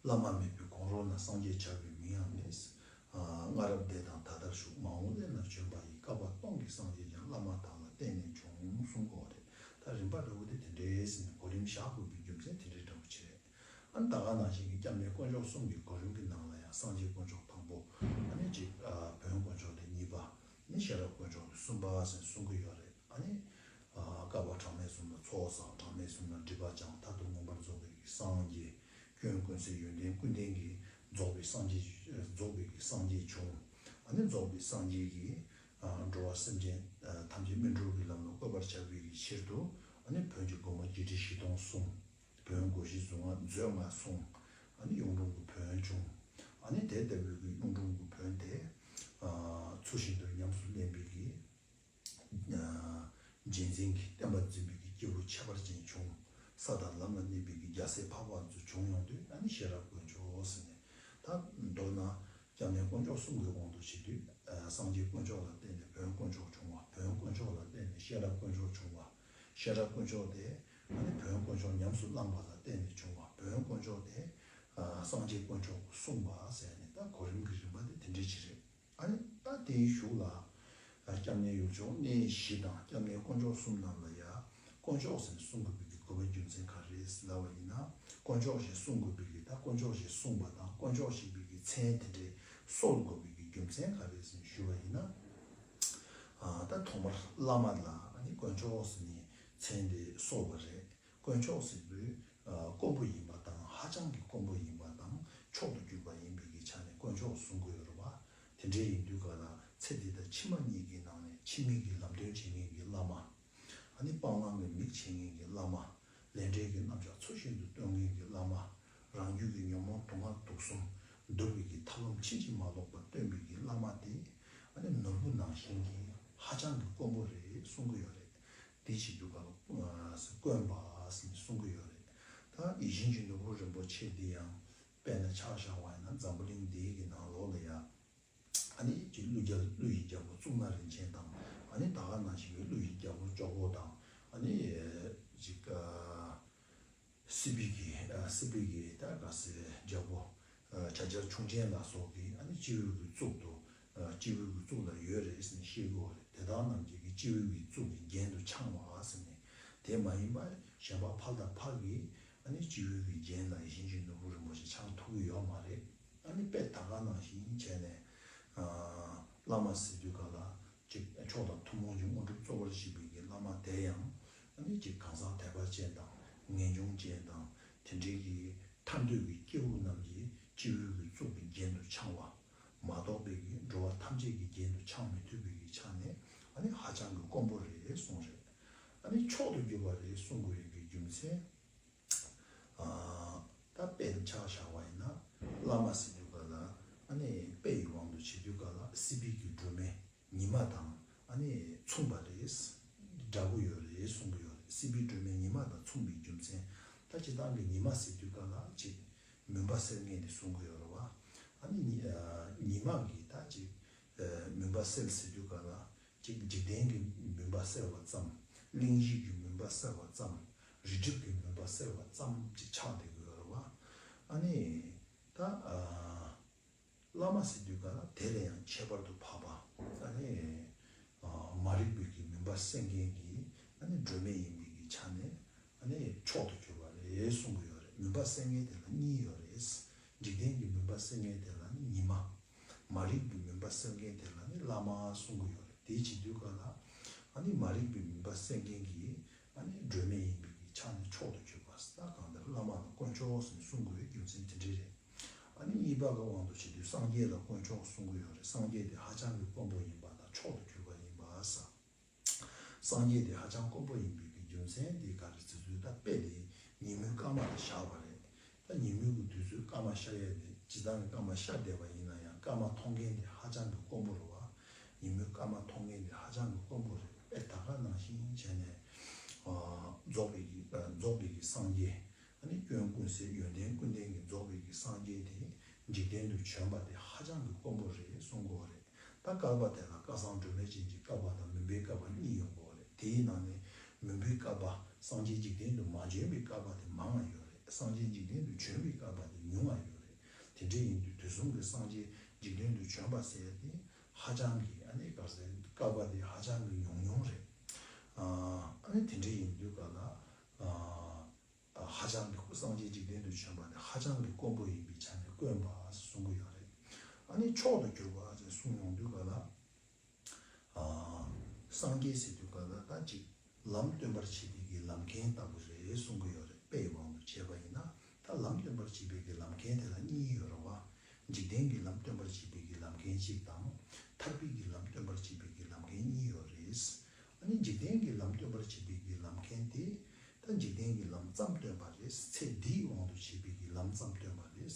བླ་མ་མེད་པའི་གོང་རོལ་ན་སངས་རྒྱས་བྱ་བའི་མིང་ཡང་མེད། སྔ་རབས་འདས་དང་ད་ལྟར་བཞུགས། མ་འོངས་སླད་ན་བྱོན་པ་ཡི། བསྐལ་པ་སྟོང་གི་སངས་རྒྱས་ཀྱང་། བླ་མ་དག་ལ་བརྟེན་ནས་བྱུང་གསུང་གོ་རེད། ད་རིམ་པ་འདྲ་བོ་དེ་དེ་འདྲའི་ཟེར་ནས་གོ་རིམ་བཞག་དགོས་པའི་རྒྱུ་མཚན་དེ་འདྲའི་འདྲ་བོ་ཅིག་རེད། ཨ་ནི་ད་ག་ནང་བཞིན་གྱི་སྐྱབས་གནས་དཀོན་མཆོག་གསུམ་གྱི་གོ་རིམ་གྱི་ནང་ལ་ཡང་སངས་རྒྱས་དཀོན་མཆོག་དང་པོ། ཨ་ནི་གཅིག་བོན་དཀོན་མཆོག་དེ་གཉིས་པ། ནི་ཤེས་རབ་དཀོན་མཆོག་དེ་གསུམ་པ་ཟེར་གསུང་གི་ཡོད་རེད། ཨ་ནི། བསྐལ་པ་གྲངས་མེད་གསུམ་ལ་ཚོགས་བསགས། གྲངས་མེད་གསུམ་ལ་སྒྲིབ་པ་སྦྱངས། མཐར་ཐུག་མངོན་པར་རྫོགས་པའི་གི་སངས་རྒྱས། སྐྱོན་ཀུན་ཟད་ཡོན་ཏན་ཀུན་ལྡན་གྱི་རྫོགས་པའི་སངས་རྒྱས། རྫོགས་པའི་གི་སངས་རྒྱས་བྱུང་། ཨ་ནི་རྫོགས་པའི་སངས་རྒྱས་ཀྱིས་འགྲོ་བ་སེམས་ཅན་ཐམས་ཅད་སྨིན་གྲོལ་གྱི་ལམ་ལ་བཀོད་པར་བྱ་བའི་གི་ཕྱིར་དུ། ཨ་ནི་བོན་གྱི་སྒོ་མོ་བརྒྱད་ཁྲི་བཞི་སྟོང་གསུངས། བོན་སྒོ་བཞི་གཟུངས་སྔགས་མཛོད་ལྔ་གསུངས། ཨ་ནི་གཡུང་དྲུང་གི་བོན་བྱུང་། ཨ་ནི་དེ་ལྟ་བུའི་གི་གཡུང་དྲུང་གི་བོན་དེ་ཚུལ་བཞིན་དུ་ཉམས་སུ་ལེན་པའི་གི་རྗེས་འཛིན་གྱི་བསྟན་པ་འཛིན་པའི་གི་སྐྱེས་བུ་ཁྱད་པར་ཅན་བྱུང་། ས་དང་ལམ་ལ་གནས་པའི་གི་རྒྱལ་སྲས་འཕགས་པ་ཚོ་བྱུང་ཡོང་དུས། ཨ་ནི་ཤེས་རབ་དཀོན་མཆོག་ཟེར་ནས། ད་མདོར་ན་སྐྱབས་གནས་དཀོན་མཆོག་གསུམ་གྱི་དབང་དུ་བྱས་དུས། སངས་རྒྱས་དཀོན་མཆོག་ལ་བརྟེན་ནས་བོན་དཀོན་མཆོག་བྱུང་བ། བོན་དཀོན་མཆོག་ལ་བརྟེན་ནས་ཤེས་རབ་དཀོན་མཆོག་བྱུང་བ། ཤེས་རབ་དཀོན་མཆོག་དེ་ཨ་ནི་བོན་དཀོན་མཆོག་ཉམས་སུ་བླངས་པ་ལ་བརྟེན་ནས་བྱུང་བ། བོན་དཀོན་མཆོག་དེ་སངས་རྒྱས་དཀོན་མཆོག་གསུངས་པ་ཟེར་ནས། ད་གོ་རིམ་གྱི་རིམ་པ་དེ་དེ་འདྲ་ཅིག་རེད། ཨ་ནི་ད་དེའི་གཞུག་ལ། སྐྱབས་གནས་ཡུལ་ཕྱོགས་གནས་བཞི་དང་སྐྱབས་གནས་དཀོན་མཆོག་གསུམ་རྣམས་ལ་ཡང་དཀོན་མཆོག་ཟེར་གསུང་དགོས་པའི་གི་དགོས་པ་རྒྱུ་མཚན་ག་རེ་རེད་ལབ་པ་ཡིན་ན། དཀོན་མཆོག་ཞེས་གསུང་དགོས་པའི་གི། ད་དཀོན་མཆོག་ཞེས་གསུངས་པ་དང་དཀོན་མཆོག་ཞེས་པའི་གི་མཚན་དེ་འདྲ་གསོལ་དགོས་པའི་གི་རྒྱུ་མཚན་ག་རེ་རེད་ཟེར་ཞུ་བ་ཡིན་ན། ད་ཐོག་མར་བླ་མ་ལ་ཨ་ནི་དཀོན་མཆོག་ཟེར་ནས་མཚན་དེ་གསོལ་བ་རེད། དཀོན་མཆོག་ཟེར་དུས་དཀོན་པོ་ཡིན་པ་དང་། ཧ་ཅང་གི་དཀོན་པོ་ཡིན་པ་དང་མཆོག་ཏུ་གྱུར་པ་ཡིན་པའི་གི་ཆ་ནས་དཀོན་མཆོག་གསུང་གི་ཡོད་རེད་བ། དེ་འདྲའི་ཡིན་དུས་ག་ལ་ཚེ་འདི་དང་ཕྱི་མ་གཉིས་ཀྱི་ནང་ནས་ཕྱི་མའི་གི་ལམ་སྟོན་བྱེད་མཁན་གྱི་བླ་མ། ཨ་ནི་སྤང་བླང་གི་མིག་ཕྱེ་མཁན་གྱི་བླ་མ། ལས་འབྲས་ཀྱི་རྣམ་གཞག་ཚུལ་བཞིན་དུ་སྟོན་མཁན་གྱི་བླ་མ། རང་རྒྱུད་ཀྱི་ཉོན་མོངས་དུག་ལྔ་དུག་གསུམ་འདུལ་བའི་གི་ཐབས་ལམ་ཕྱིན་ཅི་མ་ལོག་པ་སྟོན་པའི་གི་བླ་མ་དེ་ཨ་ནི་ནོར་བུ་ནང་བཞིན་གྱི་ཧ་ཅང་གི་དཀོན་པོ་རེད་གསུང་གི་ཡོད་རེད། དེ་བྱེད་དུས་ག་ལ་དཀོན་པ་ཟེར་ནས་གསུང་གི་ཡོད་རེད། ད་ཡིད་བཞིན་གྱི་ནོར་བུ་རིན་པོ་ཆེ་འདི་ཡང་དཔེར་ན་ཆ་བཞག་པ་ཡིན་ན་འཛམ་བུ་གླིང་འདིའི་གི་ནང་ལོགས་ལ་ཡང་། ཨ་ནི་ཅིག་ཀླུ་རྒྱལ། ཀླུ་ཡི་རྒྱལ་པོ་གཙུག་ན་རིན་ཆེན་དང་། ཨ་ནི་ད་ག་ནང་བཞིན་གྱི་ཀླུ་ཡི་རྒྱལ་པོ་ཇོ་བོ་དང་། ཨ་ནི་ཅིག་སྲིད་པའི་གི། སྲིད་པའི་གི་ད་ག་ཟེ་རྒྱལ་པོ་བྱ་རྒྱལ་ཁྱུང་ཆེན་ལ་སོགས་ཀྱི་ཨ་ནི་སྤྱི་བོའི་གི་གཙུག་ཏུ། སྤྱི་བོའི་གི་གཙུག་ལ་ཡོད་རེད་ཟེར་ནས་བཤད་ཀྱི་ཡོད་རེད། དེ་དག་རྣམས་ཀྱི་གི་སྤྱི་བོའི་གི་གཙུག་གི་རྒྱན་དུ་འཆང་བ་ཟེར་ནས། དེ་མ་ཡིན་པ་གཞན་པ་ཕ་དང་ཕ་གི་ཨ་ནི་སྤྱི་བོའི་གི་རྒྱན་ལ་ཡིད་བཞིན་གྱི་ནོར་བུ་རིན་པོ་ཆེ་འཆང་ཐུབ་ཀྱི་ཡོད་མ་རེད། ཨ་ནི་དཔེ་ད་ག་ནང་བཞིན་བྱས་ནས། བླ་མ་ཟེར་དུས་ག་ལ་ཅིག་མཆོག་དང་ཐུན་མོང་གི་དངོས་གྲུབ་སྩོལ་བར་བྱེད་པའི་གི་བླ་མ་དེ་ཡང་། ཨ་ནི་ཅིག་གང་ཟག་དད་པ་ཅན་དང་ངེས་འབྱུང་ཅན་དང་དེ་འདྲའི་གི་ཐར་འདོད་ཀྱི་སྐྱེ་བོ་རྣམས་ཀྱི་སྤྱི་བོའི་གི་གཙུག་གི་རྒྱན་དུ་འཆང་བ། མ་གཏོགས་པའི་གི་འགྲོ་བ་ཐམས་ཅད་ཀྱི་རྒྱན་དུ་འཆང་མི་ཐུབ་པའི་གི་ཆ་ནས་ཨ་ནི་ཧ་ཅང་གི་དཀོན་པོ་རེད་གསུངས་རེད། ཨ་ནི་མཆོག་ཏུ་གྱུར་པ་རེད་གསུང་དགོས་ཡོད་ཀྱི་རྒྱུ་མཚན། ད་དཔེ་ཆ་བཞག་པ་ཡིན་ན་བླ་མ་ཟེར་དུས་ག་ལ་ཨ་ནི་དཔེ་ཡི་དབང་དུ་བྱེད་དུས་ག་ལ་སྲིད་པའི་གི་སྒྲོན་མེ་ཉི་མ་དང་ཨ་ནི་མཚུངས་པ་རེད། འདྲ་པོ་ཡོད་རེད་གསུང་གི་ཡོད་རེད། སྲིད་པའི་སྒྲོན་མེ་ཉི་མ་དང་མཚུངས་པའི་རྒྱུ་མཚན། ད་སྤྱིར་བཏང་གི་ཉི་མ་ཟེར་དུས་ག་ལ་ཅིག་མུན་པ་སེལ་མཁན་དེ་གསུང་གི་ཡོད་རེད་བ། ཨ་ནི་ཉི་ཉི་མ་གི་ད་ཅིག་མུན་པ་སེལ་ཟེར་དུས་ག་ལ། གཅིག་འཇིག་རྟེན་གྱི་མུན་པ་སེལ་བ་ཙམ། གླེང་གཞི་གི་མུན་པ་སེལ་བ་ཙམ། རི་གྲིབ་ཀྱི་མུན་པ་སེལ་བ་ཙམ་གྱི་ཆགས་བསྡད་ཀྱི་ཡོད་རེད་བ། ཨ་ནི་ད་བླ་མ་ཟེར་དུས་ག་ལ་དེ་ལས་ཡང་ཁྱད་པར་དུ་འཕགས་པ། ཨ་ནི་མ་རིག་པའི་གི་མུན་པ་སེལ་མཁན་གྱི་ཨ་ནི་སྒྲོན་མེ་ཡིན་པའི་གི་ཆ་ནས་ཨ་ནི་མཆོག་ཏུ་གྱུར་པ་རེད་གསུང་གི་ཡོད་རེད། མུན་པ་སེལ་མཁན་དེ་ལ་གཉིས་ཡོད་རེད། འཇིག་རྟེན་གྱི་མུན་པ་སེལ་མཁན་དེ་ལ་ནི་ཉི་མ། མ་རིག་པའི་མུན་པ་སེལ་མཁན་དེ་ལ་ནི་བླ་མ་གསུང་གི་ཡོད་རེད། དེ་བྱེད་དུས་ག་ལ་ཨ་ནི་མ་རིག་པའི་མུན་པ་སེལ་མཁན་གྱི་ཨ་ནི་སྒྲོན་མེ་ཡིན་པའི་གི་ཆ་ནས་མཆོག་ཏུ་གྱུར་པ་ཟེར། ད་གང་ལྟར་བླ་མ་ལ་དཀོན་མཆོག་ཟེར་ནས་གསུང་དགོས་པའི་རྒྱུ་མཚན་དེ་འདྲ་རེད། ཨ་ནི་གཉིས་པ་གི་དབང་དུ་བྱེད་དུས་སངས་རྒྱས་ལ་དཀོན་མཆོག་གསུང་གི་ཡོད་རེད། སངས་རྒྱས་དེ་ཧ་ཅང་གི་དཀོན་པོ་ཡིན་པ་དང་མཆོག་ཏུ་གྱུར་པ་ཡིན་པ་ཟེར། སངས་རྒྱས་དེ་ཧ་ཅང་དཀོན་པོ་ཡིན་པའི་གི་རྒྱུ་མཚན་དེ་ག་རེ་ཟེར་དུས། ད་དཔེ་དེ་ཉིན་མོའི་སྐར་མ་ལ་བཞག་པ་རེད། ད་ཉིན་མོའི་གི་དུས་ཚོད་སྐར་མ་ཤར་ཡས་དེ་ སྤྱིར་བཏང་གི་སྐར་མ་ཤར་བསྡད་པ་ཡིན་ན་ཡང་སྐར་མ་མཐོང་མཁན་དེ་ཧ་ཅང་གི་དཀོན་པོ་རེད་བ། ཉིན་མོའི་སྐར་མ་མཐོང་མཁན་དེ་ཧ་ཅང་གི་དཀོན་པོ་རེད། དཔེ་ད་ག་ནང་བཞིན་བྱས་ནས་ཨ་རྫོགས་པའི་གི་ཨ་རྫོགས་པའི་གི་སངས་རྒྱས། ཨ་ནི་སྐྱོན་ཀུན་ཟད་ཡོན་ཏན་ཀུན་ལྡན་གྱི་རྫོགས་པའི་གི་སངས་རྒྱས་དེ་འཇིག་རྟེན་དུ་བྱོན་པ་དེ་ཧ་ཅང་གི་དཀོན་པོ་རེད་གསུང་གི་ཡོད་རེད། ད་བསྐལ་པ་དེ་ལ་བསྐལ་བཟང་སྒྲོན་མེ་ཅན་གྱི་བསྐལ་པ་དང་མུན་པའི་བསྐལ་པ་གཉིས་ཡོང་གི་ཡོད་རེད། དེའི་ནང་ནས་མུན་པའི་བསྐལ་པ། སངས་རྒྱས་འཇིག་རྟེན་དུ་མ་བྱོན་པའི་བསྐལ་པ་དེ་མང་ང་ཡོད་རེད། སངས་རྒྱས་འཇིག་རྟེན་དུ་བྱོན་པའི་བསྐལ་པ་དེ་ཉུང་ང་ཡོད་རེད། དེ་འདྲ་ཡིན་དུས་དུས་གསུམ་གྱི་སངས་རྒྱས་འཇིག་རྟེན་དུ་བྱོན་པ་ཟེར་ཡ་དེ་ཧ་ཅང་གི་ཨ་ནི་ག་རེ་ཟེར། བསྐལ་པ་དེ་ཧ་ཅང་གི་ཉུང་ཉུང་རེད། ཨ་ནི་དེ་འདྲ་ཡིན་དུས་ག་ལ་ཨ། ཧ་ཅང་གི་སངས་རྒྱས་འཇིག་རྟེན་དུ་བྱོན་པ་ནི་ཧ་ཅང་གི་དཀོན་པོ་ཡིན་པའི་ཆ་ནས་དཀོན་པ་གསུང་གི་ཡོད་རེད། ཨ་ནི་མཆོག་ཏུ་གྱུར་པ་ཅེས་གསུངས་ཡོང་དུས་ག་ལ། ཨ། སངས་རྒྱས་ཟེར་དུས་ག་ལ་ད་ཅིག་ལམ་སྟོན་པར་བྱེད་པའི་གི་ལམ་མཁན་ལྟ་བུ་རེད་གསུང་གི་ཡོད་རེད། དཔེའི་དབང་དུ་བྱས་པ་ཡིན་ན་ད་ལམ་སྟོན་པར་བྱེད་པའི་གི་ལམ་མཁན་དེ་ལ་གཉིས་ཡོད་རེད་བ། འཇིག་རྟེན་གྱི་ལམ་སྟོན་པར་བྱེད་པའི་གི་ལམ་མཁན་གཅིག་དང་། ཐར་པའི་གི་ལམ་སྟོན་པར་བྱེད་པའི་གི་ལམ་མཁན་གཉིས་ཡོད་རེད། ཨ་ནི་འཇིག་རྟེན་གྱི་ལམ་སྟོན་པར་བྱེད་པའི་གི་ལམ་མཁན་དེ། ད་འཇིག་རྟེན་གྱི་ལམ་ཙམ་སྟོན་པ་རེད། ཚེ་འདིའི་དབང་དུ་བྱེད་པའི་གི་ལམ་ཙམ་སྟོན་པ་རེད།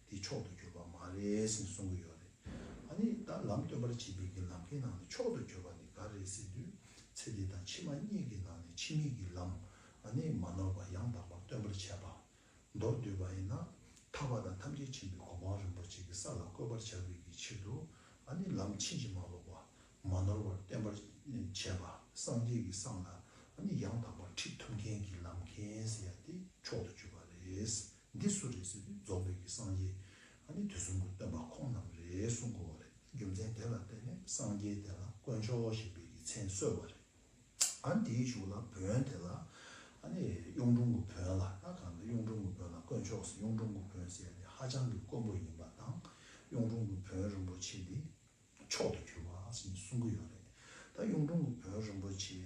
དེ་མཆོག་ཏུ་གྱུར་པ་མ་རེད་ཟེར་གསུང་གི་ཡོད་རེད། ཨ་ནི་ད་ལམ་སྟོན་པར་བྱེད་པའི་གི་ལམ་མཁན་ནང་ནས་མཆོག་ཏུ་གྱུར་པ་དེ་ག་རེད་ཟེར་དུས། ཚེ་འདི་དང་ཕྱི་མ་གཉིས་ཀྱི་ནང་ནས་ཕྱི་མའི་གི་ལམ། ཨ་ནི་མ་ནོར་བ་ཡང་དག་པར་སྟོན་པར་བྱེད་པ། མདོར་བསྡུས་པ་ཡིན་ན། ཐར་པ་དང་ཐམས་ཅད་མཁྱེན་པའི་གོ་འཕང་རིན་པོ་ཆེ་གི་ས་ལ་བཀོད་པར་བྱ་བའི་གི་ཕྱིར་དུ། ཨ་ནི་ལམ་ཕྱིན་ཅི་མ་ལོག་པ། མ་ནོར་བར་བསྟན་པར་བྱེད་པ། སངས་རྒྱས་ཀྱི་སང་ལ་ཨ་ནི་ཡང་དག་པར་ཁྲིད་ཐུབ་མཁན་གྱི་ལམ་མཁན་ཟེར་ཡ་དེ་མཆོག་ཏུ་གྱུར་པ་རེད། འདི་སུ་རེད་ཟེར་དུས་རྫོགས་པའི་གི་སངས་རྒྱས། ཨ་ནི་དུས་གསུམ་གྱི་སྟོན་པ་ཁོང་རྣམས་རེད་གསུང་གི་ཡོད་རེད། རྒྱུ་མཚན་དེ་ལ་བརྟེན་ནས་སངས་རྒྱས་དེ་ལ་དཀོན་མཆོག་ཞེས་པའི་གི་མཚན་གསོལ་བ་རེད། ཨ་ནི་དེའི་གཞུག་ལ་བོན་དེ་ལ། ཨ་ནི་གཡུང་དྲུང་གི་བོན་ལ་ད་གང་ལྟར་གཡུང་དྲུང་གི་བོན་ལ་དཀོན་མཆོག་ཟེར། གཡུང་དྲུང་གི་བོན་ཟེར་ཡ་དེ་ཧ་ཅང་གི་དཀོན་པོ་ཡིན་པ་དང་། གཡུང་དྲུང་གི་བོན་རིན་པོ་ཆེ་འདི་མཆོག་ཏུ་གྱུར་པ་ཟེར་ནས་གསུང་གི་ཡོད་རེད། ད་གཡུང་དྲུང་གི་བོན་རིན་པོ་ཆེ་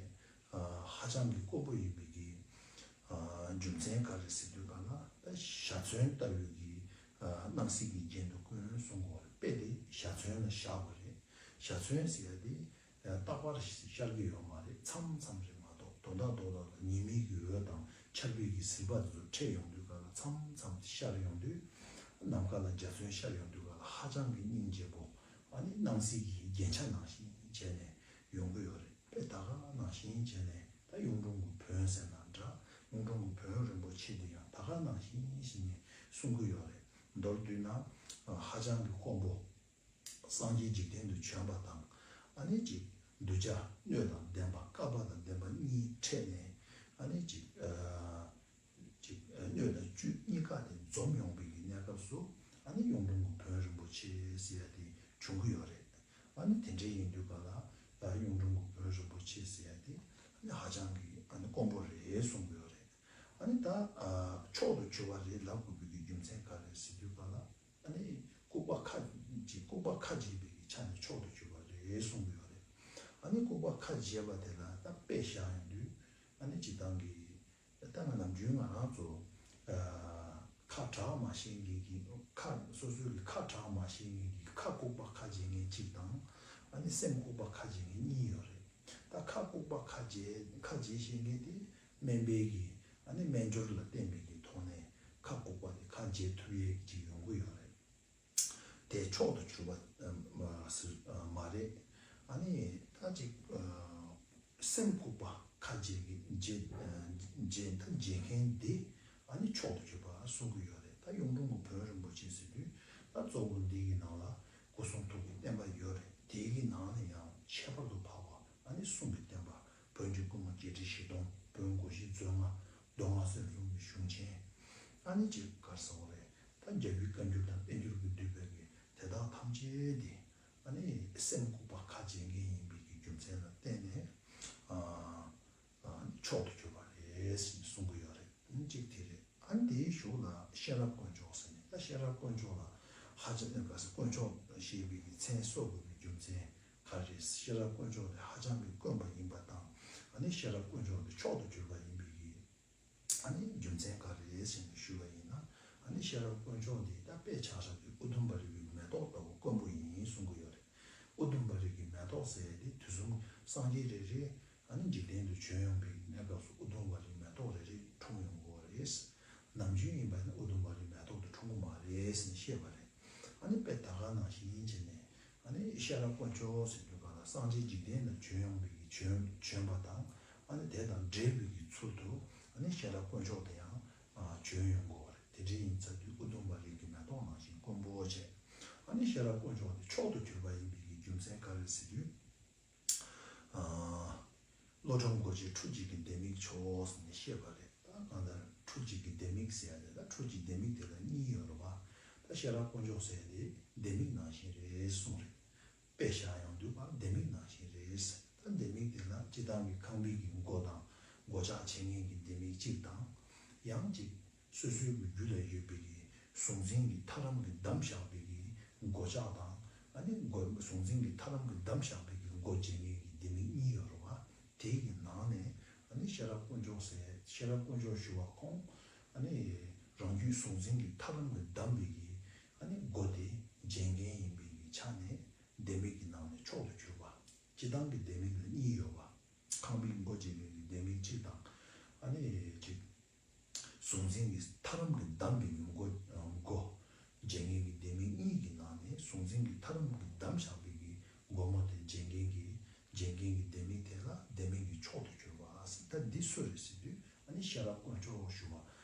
ཨ་ཧ་ཅང་གི་དཀོན་པོ་ཡིན་པའི་གི་ཨ་རྒྱུ་མཚན་ག་རེ་ཟེར་དུས་ག་ལ། ད་འཇའ་ཚོན་ལྟ་བུའི་གི་ཨ་སྣང་སྲིད་ཀྱི་རྒྱན་དུ་བཀོད་གསུང་གི་ཡོད་རེད། དཔེ་དེ་འཇའ་ཚོན་ལ་བཞག་པ་རེད། འཇའ་ཚོན་ཟེར་ཡ་དེ། རྟག་པར་ཤར་གྱི་ཡོད་མ་རེད། མཚམས་མཚམས་རེ་མ་གཏོགས། དོན་དག་རྡོག་རྡོག་ལ་ཉི་མའི་གི་འོད་དང་ཆར་པའི་གི་ཟིལ་པ་དེ་ཚོ་འཕྲད་ཡོང་དུས་ག་ལ་མཚམས་མཚམས་ཤར་ཡོང་དུས། ནམ་མཁའ་ལ་འཇའ་ཚོན་ཤར་ཡོང་དུས་ག་ལ་ཧ་ཅང་གི་སྙིང་རྗེ་པོ། ཨ་ནི་སྣང་སྲིད་ཀྱི་རྒྱན་ཆ་ནང་བཞིན་བྱས་ནས་ཡོང་གི་ཡོད་རེད། དཔེ་ད་ག་ནང་བཞིན་བྱས་ནས་ད་གཡུང་དྲུང་གི་བོན་ཟེར་ན་འདྲ། གཡུང་དྲུང་གི་བོན་རིན་པོ་ཆེ་འདི་ཡང་ད་ག་ནང་བཞིན་བྱས་ནས་གསུང་གི་ཡོད་རེད། མདོར་བསྡུས་ན་ཧ་ཅང་གི་དཀོན་པོ། སངས་རྒྱས་འཇིག་རྟེན་དུ་བྱོན་པ་དང་། ཨ་ནི་ཅིག་གདུལ་བྱ་སྣོད་དང་ལྡན་པ། བསྐལ་པ་དང་ལྡན་པ་གཉིས་འཕྲད་ནས། ཨ་ནི་ཅིག་ཨ་ཅིག་ཨ་སྣོད་དང་བཅུད་གཉིས་ཀ་དེ་འཛོམས་ཡོང་བའི་གི་གནས་སྐབས་སུ། ཨ་ནི་གཡུང་དྲུང་གི་བོན་རིན་པོ་ཆེ་ཟེར་ཡ་དེ་བྱུང་གི་ཡོད་རེད། ཨ་ནི་དེ་འདྲའི་ཡིན་དུས་ག་ལ་ཨ་གཡུང་དྲུང་གི་བོན་རིན་པོ་ཆེ་ཟེར་ཡ་དེ་ཨ་ནི་ཧ་ཅང་གི་ཨ་ནི་དཀོན་པོ་རེད་གསུང་གི་ཡོད་རེད། ཨ་ནི་ད་ཨ་མཆོག་ཏུ་གྱུར་པ་རེད་ལབ་དགོས་པའི་གི་རྒྱུ་མཚན་ག་རེ་ཟེར་དུས་ག་ལ། ཨ་ནི་ལྐུགས་པ་ཁ་ཅིག་ལྐུགས་པ་ཁ་འབྱེད་པའི་གི་ཆ་ནས་མཆོག་ཏུ་གྱུར་པ་རེད་གསུངས་ཡོད་རེད། ཨ་ནི་ལྐུགས་པ་ཁ་འབྱེད་པ་དེ་ལ་ད་དཔེ་བཞག་ཡོང་དུས། ཨ་ནི་སྤྱིར་བཏང་གི་ད་ང་ནམ་རྒྱུན་ང་རང་ཚོ་ཨ་ཁ་གྲག་མ་ཤེས་མཁན་གྱི་ཁ་སོ་སོའི་གི་ཁ་གྲག་མ་ཤེས་མཁན་གྱི་ཁ་ལྐུགས་པ་ཁ་འབྱེད་མཁན་གཅིག་དང་། ཨ་ནི་སེམས་ལྐུགས་པ་ཁ་འབྱེད་མཁན་གཉིས་ཡོད་རེད། ད་ཁ་ལྐུགས་པ་ཁ་འབྱེད་ཁ་འབྱེད་ཤེས་མཁན་དེ་སྨན་པའི་གི་ཨ་ནི་སྨན་སྦྱོར་ལ་བརྟེན་པའི་གི་ཐོག་ནས་ཁ་ལྐུགས་པ་དེ་ཁ་འབྱེད་ཐུབ་ཡས་ཀྱི་ཡོང་གི་ཡོད་རེད། དེ་མཆོག་ཏུ་གྱུར་པ་ཨ་མ་ཟེར་ཨ་མ་རེད། ཨ་ནི་ད་ཅིག་ཨ་སེམས་ལྐུགས་པ་ཁ་འབྱེད་ཀྱི་འབྱེད་ཨ་འབྱེད་ད་འབྱེད་མཁན་དེ་ཨ་ནི་མཆོག་ཏུ་གྱུར་པ་གསུང་གི་ཡོད་རེད། ད་གཡུང་དྲུང་གི་བོན་རིན་པོ་ཆེ་ཟེར་དུས་ད་གཙོ་བོ་འདི་གི་ནང་ལ་སྐུ་གསུང་ཐུགས་ཀྱི་བསྟན་པ་ཡོད་རེད། དེ་གི་ནང་ནས་ཡང་ཁྱད་པར་དུ་འཕགས་པ་ཨ་ནི་གསུང་གི་བསྟན་པ། བོན་གྱི་སྐུལ་མ་བརྒྱད་ཁྲི་བཞི་སྟོང་། བོན་སྒོ་བཞི་མཛོད་ལྔ། མདོ་སྔགས་སེམས་གསུམ་གྱི་གཞུང་ཆེན། ཨ་ནི་ཅིག་ག་རེ་ཟེར་དགོས་རེད། ད་རྒྱལ་བའི་བཀའ་འགྱུར་དང་བསྟན་འགྱུར་གྱིས་བསྡུས་པའི་གི་དེ་དག་ཐམས་ཅད་དེ་ཨ་ནི་སེམས་ལྐུགས་པ་ཁ་འབྱེད་མཁན་ཡིན་པའི་གི་རྒྱུ་མཚན་ལ་བརྟེན་ནས་ཨ་ཨ་མཆོག་ཏུ་གྱུར་པ་རེད་ཟེར་ནས་གསུང་གི་ཡོད་རེད། ཨ་ནི་གཅིག་དེ་རེད། ཨ་ནི་དེའི་གཞུག་ལ་ཤེས་རབ་དཀོན་མཆོག་ཟེར་ནས། ད་ཤེས་རབ་དཀོན་མཆོག་ལ་ཧ་ཅང་ག་ཟེར་དཀོན་མཆོག་ཞེས་པའི་གི་མཚན་གསོལ་དགོས་པའི་རྒྱུ་མཚན་ག་རེ་རེད། ཤེས་རབ་དཀོན་མཆོག་དེ་ཧ་ཅང་གི་དཀོན་པ་ཡིན་པ་དང་། ཨ་ནི་ཤེས་རབ་དཀོན་མཆོག་དེ་མཆོག་ཏུ་གྱུར་པ་ཡིན་པའི་གི་ཨ་ནི་རྒྱུ་མཚན་ག་རེ་རེད་ཟེར་ནས་ཞུས་པ་ཡིན་ན། ཨ་ནི་ཤེས་རབ་དཀོན་མཆོག་འདི་ད་དཔེ་ཆ་བཞག་དུས་ཨུ་དུམ་བ་རི་བའི་མེ་ཏོག་ལྟ་བུ་དཀོན་པོ་ཡིན་གསུང་གི་ཡོད་རེད། ཨུ་དུམ་བ་རི་གི་མེ་ཏོག་ཟེར་ཡ་དེ་དུས་གསུམ་སངས་རྒྱས་རེ་རེ་ཨ་ནི་འཇིག་རྟེན་དུ་བྱོན་ཡོང་པའི་གནས་སྐབས་སུ་ཨུ་དུམ་བ་རི་མེ་ཏོག་རེ་རེ་འཁྲུངས་ཡོང་གི་ཡོད་རེད། ནམ་རྒྱུན་ཡིན་པ་ཡིན་ན་ཨུ་དུམ་བ་རི་མེ་ཏོག་དེ་འཁྲུངས་གི་མ་རེད་ཟེར་ནས་བཤད་པ་རེད། ཨ་ནི་དཔེ་ད་ག་ནང་བཞིན་བྱས་ནས་ཨ་ནི་ཤེས་རབ་དཀོན་མཆོག་ཟེར་དུས་ག་ལ་སངས་རྒྱས་འཇིག་རྟེན་ལ་བྱོན་ཡོང་བའི་གི་བྱོན་བྱོན་པ་དང་། ཨ་ནི་དེ་དང་འབྲེལ་བའི་གི་ཚུལ་དུ་ཨ་ནི་ཤེས་རབ་དཀོན་མཆོག་དེ་ཡང་ཨ་བྱོན་ཡོང་དགོས་པ་རེད། དེ་འདྲ་ཡིན་ཚར་དུས་ཨུ་དུམ་བ་རི་གི་མེ་ཏོག་ནང་བཞིན་དཀོན་པོ་བྱས། ཨ་ནི་ཤེས་རབ་དཀོན་མཆོག་དེ་མཆོག་ཏུ་གྱུར་པ་ཡིན་པའི་གི་རྒྱུ་མཚན་ག་རེ་ཟེར་དུས། ཨ། བློ་སྦྱོང་སྒོ་འབྱེད་ཁྲུ་གཅིག་གི་ལྡེ་མིག་མཆོག་ཟེར་ནས་བཤད་པ་རེད། ད་གང་ལྟར་ཁྲུ་གཅིག་གི་ལྡེ་མིག་ཟེར་ཡ་དེ་ལ་ཁྲུ་གཅིག་ལྡེ་མིག་དེ་ལ་གཉིས་ཡོད་རེད་པ། ད་ཤེས་རབ་དཀོན་མཆོག་ཟེར་ཡ་དེ་ལྡེ་མིག་ནང་བཞིན་རེད་གསུངས་རེད། དཔེ་བཞག་ཡོང་དུས་པ་ལྡེ་མིག་ནང་བཞིན་རེད་ཟེར། ད་ལྡེ་མིག་དེ་ལ་སྤྱིར་བཏང་གི་ཁང་པའི་གི་སྒོ་དང་སྒོ་ལྕགས་འབྱེད་མཁན་གྱི་ལྡེ་མིག་གཅིག་དང་། ཡང་གཅིག་སོ་སོའི་གི་རྒྱུད་ལ་ཡོད་པའི་གི་གཟུང་འཛིན་གྱི་ཐག་རིང་གི་བསྡམས་བཞག་པའི་གི་སྒོ་ལྕགས་དང་། ཨ་ནི་སྒོ་གཟུང་འཛིན་གྱི་ཐག་རིང་གི་བསྡམས་བཞག་པའི་གི་སྒོ་འབྱེད་མཁན་གྱི་ལྡེ་མིག་གཉིས་ཡོད་རེད་པ། དེའི་གི་ནང་ནས་ཨ་ནི་ཤེས་རབ་དཀོན་མཆོག་ཟེར། ཤེས་རབ་དཀོན་མཆོག་ཞུ་བ་ཁོང་ཨ་ནི་རང་རྒྱུད་གཟུང་འཛིན་གྱི་ཐག་རིང་གི་བསྡམས་པའི་གི་ཨ་ནི་སྒོ་དེ་འབྱེད་མཁན་ཡིན་པའི་གི་ཆ་ནས་ལྡེ་མིག་གི་ནང་ནས་མཆོག་ཏུ་གྱུར་པ། སྤྱིར་བཏང་གི་ལྡེ་མིག་ལ་གཉིས་ཡོད་པ། ཁང་པའི་སྒོ་འབྱེད་མཁན་གྱི་ལྡེ་མིག་གཅིག་དང་། ཨ་ནི་གཅིག་གཟུང་འཛིན་གྱི་ཐག་རིང་གི་བསྡམས་པའི་གི་སྒོ་སྒོ་འབྱེད་མཁན་གྱི་ལྡེ་མིག་གཉིས་ཀྱི་ནང་ནས་གཟུང་འཛིན་གྱི་ཐག་རིང་གི་བསྡམས་བཞག་པའི་གི་སྒོ་ངོ་དེ་འབྱེད་མཁན་གྱི་འབྱེད་མཁན་གྱི་ལྡེ་མིག་དེ་ལ་ལྡེ་མིག་གི་མཆོག་ཏུ་གྱུར་པ་ཟེར། ད་འདི་སུ་རེད་ཟེར་དུས་ཨ་ནི་ཤེས་རབ་དཀོན་མཆོག་ཞུ་བ་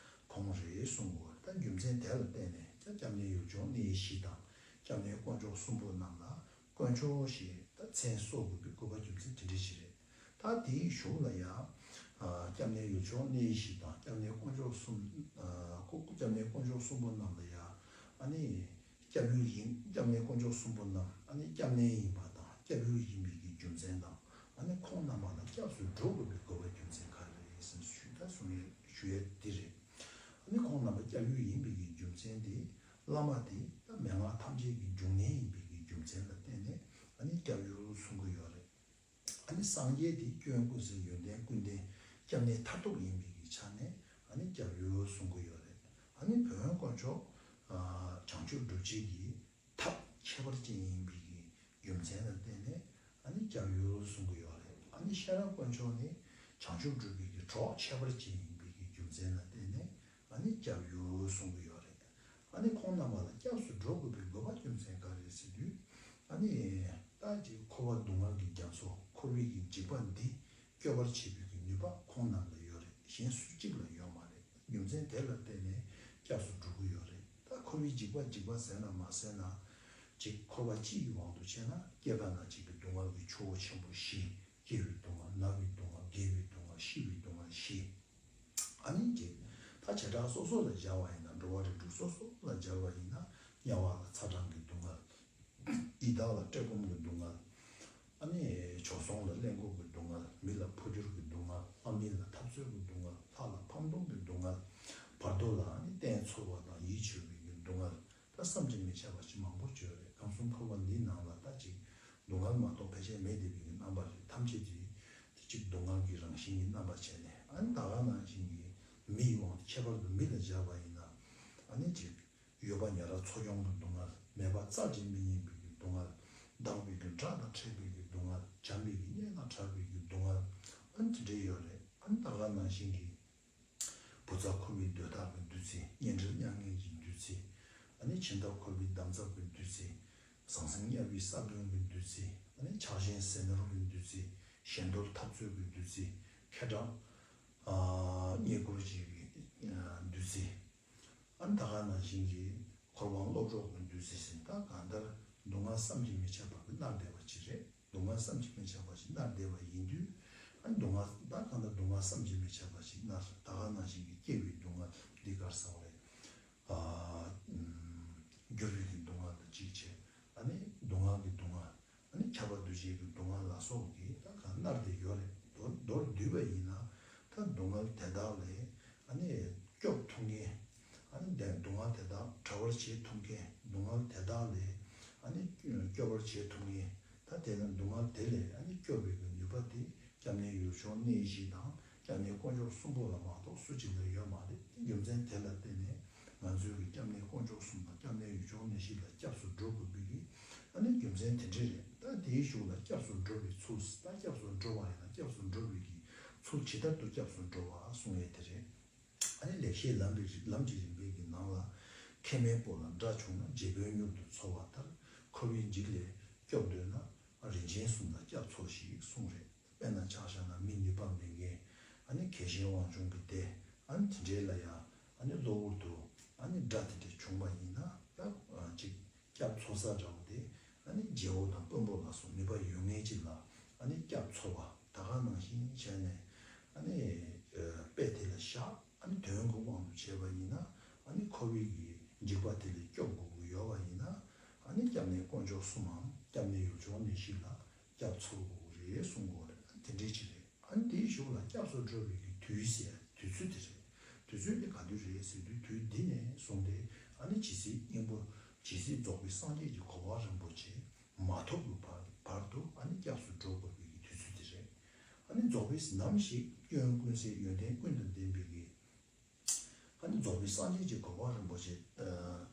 ཁོང་རེད་གསུང་དགོས། ད་རྒྱུ་མཚན་དེ་ལ་བརྟེན་ནས་ད་སྐྱབས་གནས་ཡུལ་ལྗོངས་གནས་བཞི་དང་སྐྱབས་གནས་དཀོན་མཆོག་གསུམ་པོ་རྣམས་ལ་དཀོན་མཆོག་ཞེས་ད་མཚན་གསོལ་དགོས་པའི་དགོས་པ་རྒྱུ་མཚན་དེ་འདྲ་ཞིག་རེད། ད་དེའི་གཞུག་ལ་ཡང་། ཨ། སྐྱབས་གནས་ཡུལ་ལྗོངས་གནས་བཞི་དང་སྐྱབས་གནས་དཀོན་མཆོག་གསུམ། ཨ། ཁོ་སྐྱབས་གནས་དཀོན་མཆོག་གསུམ་པོ་རྣམས་ལ་ཡང་། ཨ་ནི། སྐྱབས་ཡུལ་ཡིན། སྐྱབས་གནས་དཀོན་མཆོག་གསུམ་པོ་རྣམས་ཨ་ནི་སྐྱབས་གནས་ཡིན་པ་དང་སྐྱབས་ཡུལ་ཡིན་པའི་གི་རྒྱུ་མཚན་དང་། ཨ་ནི་ཁོང་རྣམ་པ་ལ་སྐྱབས་སུ་འགྲོ་དགོས་པའི་དགོས་པ་རྒྱུ་མཚན་ག་རེ་རེད་ཟེར་ཞུ་ད་གསུང་ཡས་ཞུ་ཡས་འདི་རེད། ཨ་ནི་ཁོང་རྣམ་པ་སྐྱབས་ཡུལ་ཡིན་པའི་གི་རྒྱུ་མཚན་དེ་བླ་མ་དེ་ད་མན་ངག་ཐམས་ཅད་ཀྱི་འབྱུང་གནས་ཡིན་པའི་གི་རྒྱུ་མཚན་ལ་བརྟེན་ནས་ཨ་ནི་སྐྱབས་ཡུལ་གསུང་གི་ཡོད་རེད། ཨ་ནི་སངས་རྒྱས་དེ་སྐྱོན་ཀུན་ཟད་ཡོན་ཏན་ཀུན་ལྡན་སྐྱབས་གནས་མཐར་ཐུག་ཡིན་པའི་གི་ཆ་ནས་ཨ་ནི་སྐྱབས་ཡུལ་གསུང་གི་ཡོད་རེད། ཨ་ནི་བོན་དཀོན་མཆོག་ཨ། བྱང་ཆུབ་སྒྲུབ་བྱེད་ཀྱི་ཐབས་ཁྱད་པར་ཅན་ཡིན་པའི་གི་རྒྱུ་མཚན་ལ་བརྟེན་ནས་ཨ་ནི་སྐྱབས་ཡུལ་གསུང་གི་ཡོད་རེད། ཨ་ནི་ཤེས་རབ་དཀོན་མཆོག་ནི་བྱང་ཆུབ་སྒྲུབ་པའི་གི་གྲོགས་ཁྱད་པར་ཅན་ཡིན་པའི་གི་རྒྱུ་མཚན་ལ་བརྟེན་ནས་ཨ་ནི་སྐྱབས་ཡུལ་གསུང་གི་ཡོད་རེད། ཨ་ནི་ཁོང་རྣམ་པ་ལ་སྐྱབས་སུ་འགྲོ་དགོས་པའི་དགོས་པ་རྒྱུ་མཚན་ག་རེ་རེད་ཟེར་དུས། ཨ་ནི་ད་ཅིག་འཁོར་བ་སྡུག་བསྔལ་གྱི་རྒྱ་མཚོ་འཁོར་བའི་གི་འཇིགས་པ་འདི་སྐྱོབ་པར་བྱེད་པའི་གི་ནུས་པ་ཁོང་རྣམས་ལ་ཡོད་རེད། གཞན་སུ་གཅིག་ལ་ཡོད་མ་རེད། རྒྱུ་མཚན་དེ་ལ་བརྟེན་ནས་སྐྱབས་སུ་འགྲོ་གི་ཡོད་རེད། ད་འཁོར་བའི་འཇིགས་པ་འཇིགས་པ་ཟེར་ན་མ་ཟེར་ན། ཅིག་འཁོར་བ་སྤྱིའི་དབང་དུ་བྱས་ན་སྐྱེ་རྒ་ན་འཆི་གི་སྡུག་བསྔལ་གྱི་ཆུ་བོ་ཆེན་པོ་བཞི། སྐྱེ་བའི་སྡུག་བསྔལ། ན་བའི་སྡུག་བསྔལ། རྒས་པའི་སྡུག་བསྔལ། ཤི་བའི་སྡུག་བསྔལ་བཞི། ཨ་ནི་ཅིག་ད་བྱེ་བྲག་སོ་སོ་ལ་སྦྱར་བ་ཡིན་ན། འགྲོ་བ་རིགས་དྲུག་སོ་སོ་ལ་སྦྱར་བ་ཡིན་ན། དམྱལ་བ་ལ་ཚ་གྲང་གི་སྡུག་བསྔལ། ཡི་དྭགས་ལ་བཀྲེས་སྐོམ་གྱི་སྡུག་བསྔལ། ཨ་ནི་བྱོལ་སོང་ལ་གླེན་ལྐུགས་ཀྱི་སྡུག་བསྔལ། མི་ལ་འཕོ་འགྱུར་གྱི་སྡུག་བསྔལ། ལྷ་མི་ལ་འཐབ་རྩོད་ཀྱི་སྡུག་བསྔལ། ལྷ་ལ་ཕམ་ལྟུང་གི་སྡུག་བསྔལ། བར་དོ་ལ་ཨ་ནི་རྟེན་འཚོལ་བ་དང་ཡིད་འཆོས་པའི་གི་སྡུག་བསྔལ། ད་བསམ་གྱིས་མི་ཁྱབ་པ་ཞིག་མང་པོ་ཡོད་རེད། ཁམས་གསུམ་འཁོར་བ་འདིའི་ནང་ལ་ད་ཅིག་སྡུག་བསྔལ་མ་གཏོགས་ཕལ་ཆེར་མེད་བསྡད་པའི་གི་རྣམ་པ་རེད། ཐམས་ཅད་དེ་དེ་གཅིག་སྡུག་བསྔལ་གྱི་རང་བཞིན་གྱི་རྣམ་པ་བྱས་ནས། ཨ་ནི་ད་ག་ནང་བཞིན་གྱི་མིའི་དབང་དུ་ཁྱད་པར་དུ་མི་ལ་སྦྱར་བ་ཡིན་ན། ཨ་ནི་ཅིག་ཡོད་པ་ཉམ་ར་འཚོ་སྐྱོང་གི་སྡུག་བསྔལ། མེད་པ་རྩ་ཅིག་མི་ཉན་པའི་གི་སྡུག་བསྔལ། འདག་པའི་གི་སྒྲ་དང་འཕྲད་པའི་གི་སྡུག་བསྔལ། འཇམ་པའི་གི་གཉེན་དང་འཕྲད་པའི་གི་སྡུག་བསྔལ། ཨ་ནི་དེ་འདྲ་ཡོད་རེད། ཨ་ནི་ད་ག་ནང་བཞིན་གྱི་བུ་ཚ་འཁོར་བའི་འདོད་ཐག་གི་བདུད་རྩི། གཉེན་འབྲེལ་མྱ་ངན་གྱི་བདུད་རྩི། ཨ་ནི་སྦྱིན་བདག་འཁོར་བའི་འདམ་རྫབ་ཀྱི་བདུད་རྩི། ཟང་ཟིང་དམྱལ་བའི་ས་བདུན་གྱི་བདུད་རྩི། ཨ་ནི་ཆགས་ཞེན་ཟས་ནོར་གྱི་བདུད་རྩི། གཞན་དོར་འཐབ་རྩོད་ཀྱི་བདུད་རྩི། ཁེ་གྲགས་ཨ་རྙེད་བཀུར་བྱེད་ཀྱི་ཨ་བདུད་རྩི། ཨ་ནི་ད་ག་ནང་བཞིན་གྱི་འཁོར་དབང་བློ་གྲོགས་ཀྱི་བདུད་རྩི་ཟེར། ད་གང་ལྟར་སྡུག་བསྔལ་བསམ་གྱིས་མི་ཁྱབ་པ་གིས་མནར་བསྡད་པ་ཅིག་རེད། སྡུག་བསྔལ་བསམ་གྱིས་མི་ཁྱབ་པ་ཞིག་མནར་བསྡད་པ་ཡིན་དུས། ཨ་ནི་སྡུག་བསྔལ་ད་གང་ལྟར་སྡུག་བསྔལ་བསམ་གྱིས་མི་ཁྱབ་པ་ཞིག་མནར། ད་ག་ནང་བཞིན་གྱི་སྐྱེ་བའི་སྡུག་བསྔལ་འདི་གར་ཟ་བ་རེད། ཨ་འགྱུར་བའི་གི་སྡུག་བསྔལ་ལ་གཅིག་བྱས། ཨ་ནི་སྡུག་བསྔལ་གྱི་སྡུག་བསྔལ། ཨ་ནི་ཁྱབ་པ་འདུ་བྱེད་ཀྱི་སྡུག་བསྔལ་ལ་སོགས་ཀྱིས་ད་གང་མནར་བསྡད་ཡོད་རེད། མདོར་མདོར་བསྡུས་པ་ཡིན་ན། ད་སྡུག་བསྔལ་དེ་དག་ལས་ཨ་ནི་སྐྱོབ་ཐུབ་མཁན། ཨ་ནི་དེ་སྡུག་བསྔལ་དེ་དག་བྲལ་བར་བྱེད་ཐུབ་མཁན། སྡུག་བསྔལ་དེ་དག་ལས་ཨ་ནི་སྐྱོབ་པར་བྱེད་ཐུབ་མཁན། ད་དེ་ལ་སྡུག་བསྔལ་དེ་ལས་ཨ་ནི་སྐྱོབ་པའི་གི་ནུས་པ་དེ་སྐྱབས་གནས་ཡུལ་ལྗོངས་གནས་བཞི་དང་། སྐྱབས་གནས་དཀོན་མཆོག་གསུམ་པོ་ལ་མ་གཏོགས་སུ་གཅིག་ལ་ཡོད་མ་རེད། རྒྱུ་མཚན་དེ་ལ་བརྟེན་ནས་ང་ཚོའི་གི་སྐྱབས་གནས་དཀོན་མཆོག་གསུམ་དང་སྐྱབས་གནས་ཡུལ་ལྗོངས་གནས་བཞི་ལ་སྐྱབས་སུ་འགྲོ་དགོས་པའི་གི་ཨ་ནི་རྒྱུ་མཚན་དེ་འདྲ་རེད། ད་དེའི་གཞུག་ལ་སྐྱབས་སུ་འགྲོ་བའི་ཚུལ། ད་སྐྱབས་སུ་འགྲོ་བ་ཡིན་ན་སྐྱབས་སུ་འགྲོ་བའི་གི་ཚུལ་ཇི་ལྟར་དུ་སྐྱབས་སུ་འགྲོ་བ་གསུང་ཡས་དེ་རེད། ཨ་ནི་ལེགས་བཤད་ལམ་རིམ་ལམ་གྱི་རིམ་པའི་གི་ནང་ལ། མཁལ་མའི་སྤོ་ལ་དགྲ་བྱུང་ན། རྗེ་དཔོན་མྱུར་དུ་འཚོ་བ་ལྟར། འཁོར་བའི་འཇིགས་ལས་སྐྱོབ་འདོད་ན། རིན་ཆེན་གསུམ་ལ་སྐྱབས་འཚོལ་ཞིག་གསུངས་རེད། དཔེར་ན་ཆ་བཞག་ན་མི་ནུས་པ་མེད་མཁན། ཨ་ནི་རྒྱལ་ཆེན་དབང་ཕྱུག་གི་སྡེ། ཨ་ནི་དེ་འདྲའི་ལ་ཡང་ཨ་ནི་གློ་བུར་དུ་ཨ་ནི་དགྲ་དེ་འདྲ་བྱུང་བ་ཡིན་ན། ད་ཅིག་སྐྱབས་འཚོལ་ས་འདྲ་བོ་དེ་ཨ་ནི་རྗེ་བོ་དང་དཔོན་པོ་ལ་སོགས་ནུས་པ་ཡོད་མཁན་ཅིག་ལ་ཨ་ནི་སྐྱབས་འཚོལ་བ། ད་ག་ནང་བཞིན་བྱས་ནས་ཨ་ནི་དཔེ་དེ་ལ་བཞག་ཨ་ནི་དོན་གྱི་དབང་དུ་བྱས་པ་ཡིན་ན། ཨ་ནི་འཁོར་བའི་གི་འཇིགས་པ་དེ་ལས་སྐྱོབ་དགོས་ཀྱི་ཡོད་པ་ཡིན་ན། ཨ་ནི་སྐྱབས་གནས་དཀོན་མཆོག་གསུམ་མམ་སྐྱབས་གནས་ཡུལ་ལྗོངས་གནས་བཞི་ལ་སྐྱབས་འཚོལ་དགོས་ཀྱི་རེད་གསུང་གི་ཡོད་རེད། ཨ་ནི་དེའི་གཞུག་ལ་སྐྱབས་སུ་འགྲོ་བའི་གི་དུས་ཟེར་དུས་ཚོད་དེ་རེད། དུས་ཚོད་དེ་ག་དུས་རེད་ཟེར་དུས། དུས་འདི་ནས་བཟུང་སྟེ་ཨ་ནི་ཇི་སྲིད་སྙིང་པོ་ཇི་སྲིད་རྫོགས་པའི་སངས་རྒྱས་ཀྱི་གོ་འཕང་རིན་པོ་ཆེ་མ་ཐོབ་ཀྱི་བར་བར་དུ་ཨ་ནི་སྐྱབས་སུ་འགྲོ་དགོས་པའི་གི་དུས་ཚོད་དེ་རེད། ཨ་ནི་རྫོགས་པའི་ནམ་ཞིག་སྐྱོན་ཀུན་ཟད་ཡོན་ཏན་ཀུན་དང་ལྡན་པའི་གི་ཨ་ནི་རྫོགས་པའི་སངས་རྒྱས་ཀྱི་གོ་འཕང་རིན་པོ་ཆེ་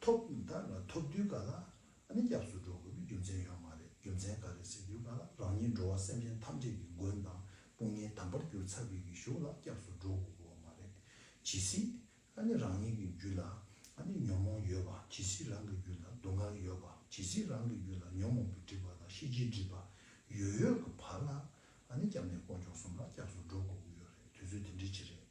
ཐོབ་ད་ལ་ཐོབ་དུས་ག་ལ་ཨ་ནི་སྐྱབས་སུ་འགྲོ་དགོས་པའི་རྒྱུ་མཚན་ཡོད་མ་རེད། རྒྱུ་མཚན་ག་རེ་ཟེར་དུས་ག་ལ་རང་ཉིད་འགྲོ་བ་སེམས་ཅན་ཐམས་ཅད་ཀྱི་མགོན་དང་དཔུང་གཉེན་དམ་པར་གྱུར་ཚར་བའི་གི་གཞུག་ལ་སྐྱབས་སུ་འགྲོ་དགོས་ཀྱི་ཡོད་མ་རེད། ཇི་སྲིད་ཨ་ནི་རང་ཉིད་ཀྱི་རྒྱུད་ལ་ཨ་ནི་ཉོན་མོངས་ཡོད་པ། ཇི་སྲིད་རང་གི་རྒྱུད་ལ་སྡུག་བསྔལ་ཡོད་པ། ཇི་སྲིད་རང་གི་རྒྱུད་ལ་ཉོན་མོངས་པའི་སྒྲིབ་པ་དང་ཤེས་བྱའི་སྒྲིབ་པ་ཡོད་ཡོད་ཀྱི་བར་ལ་ཨ་ནི་སྐྱབས་གནས་དཀོན་མཆོག་གསུམ་ལ་སྐྱབས་སུ་འགྲོ་དགོས་ཀྱི་ཡོད་རེད། དུས་ཚོད་དེ་འདྲ་ཅིག་རེད།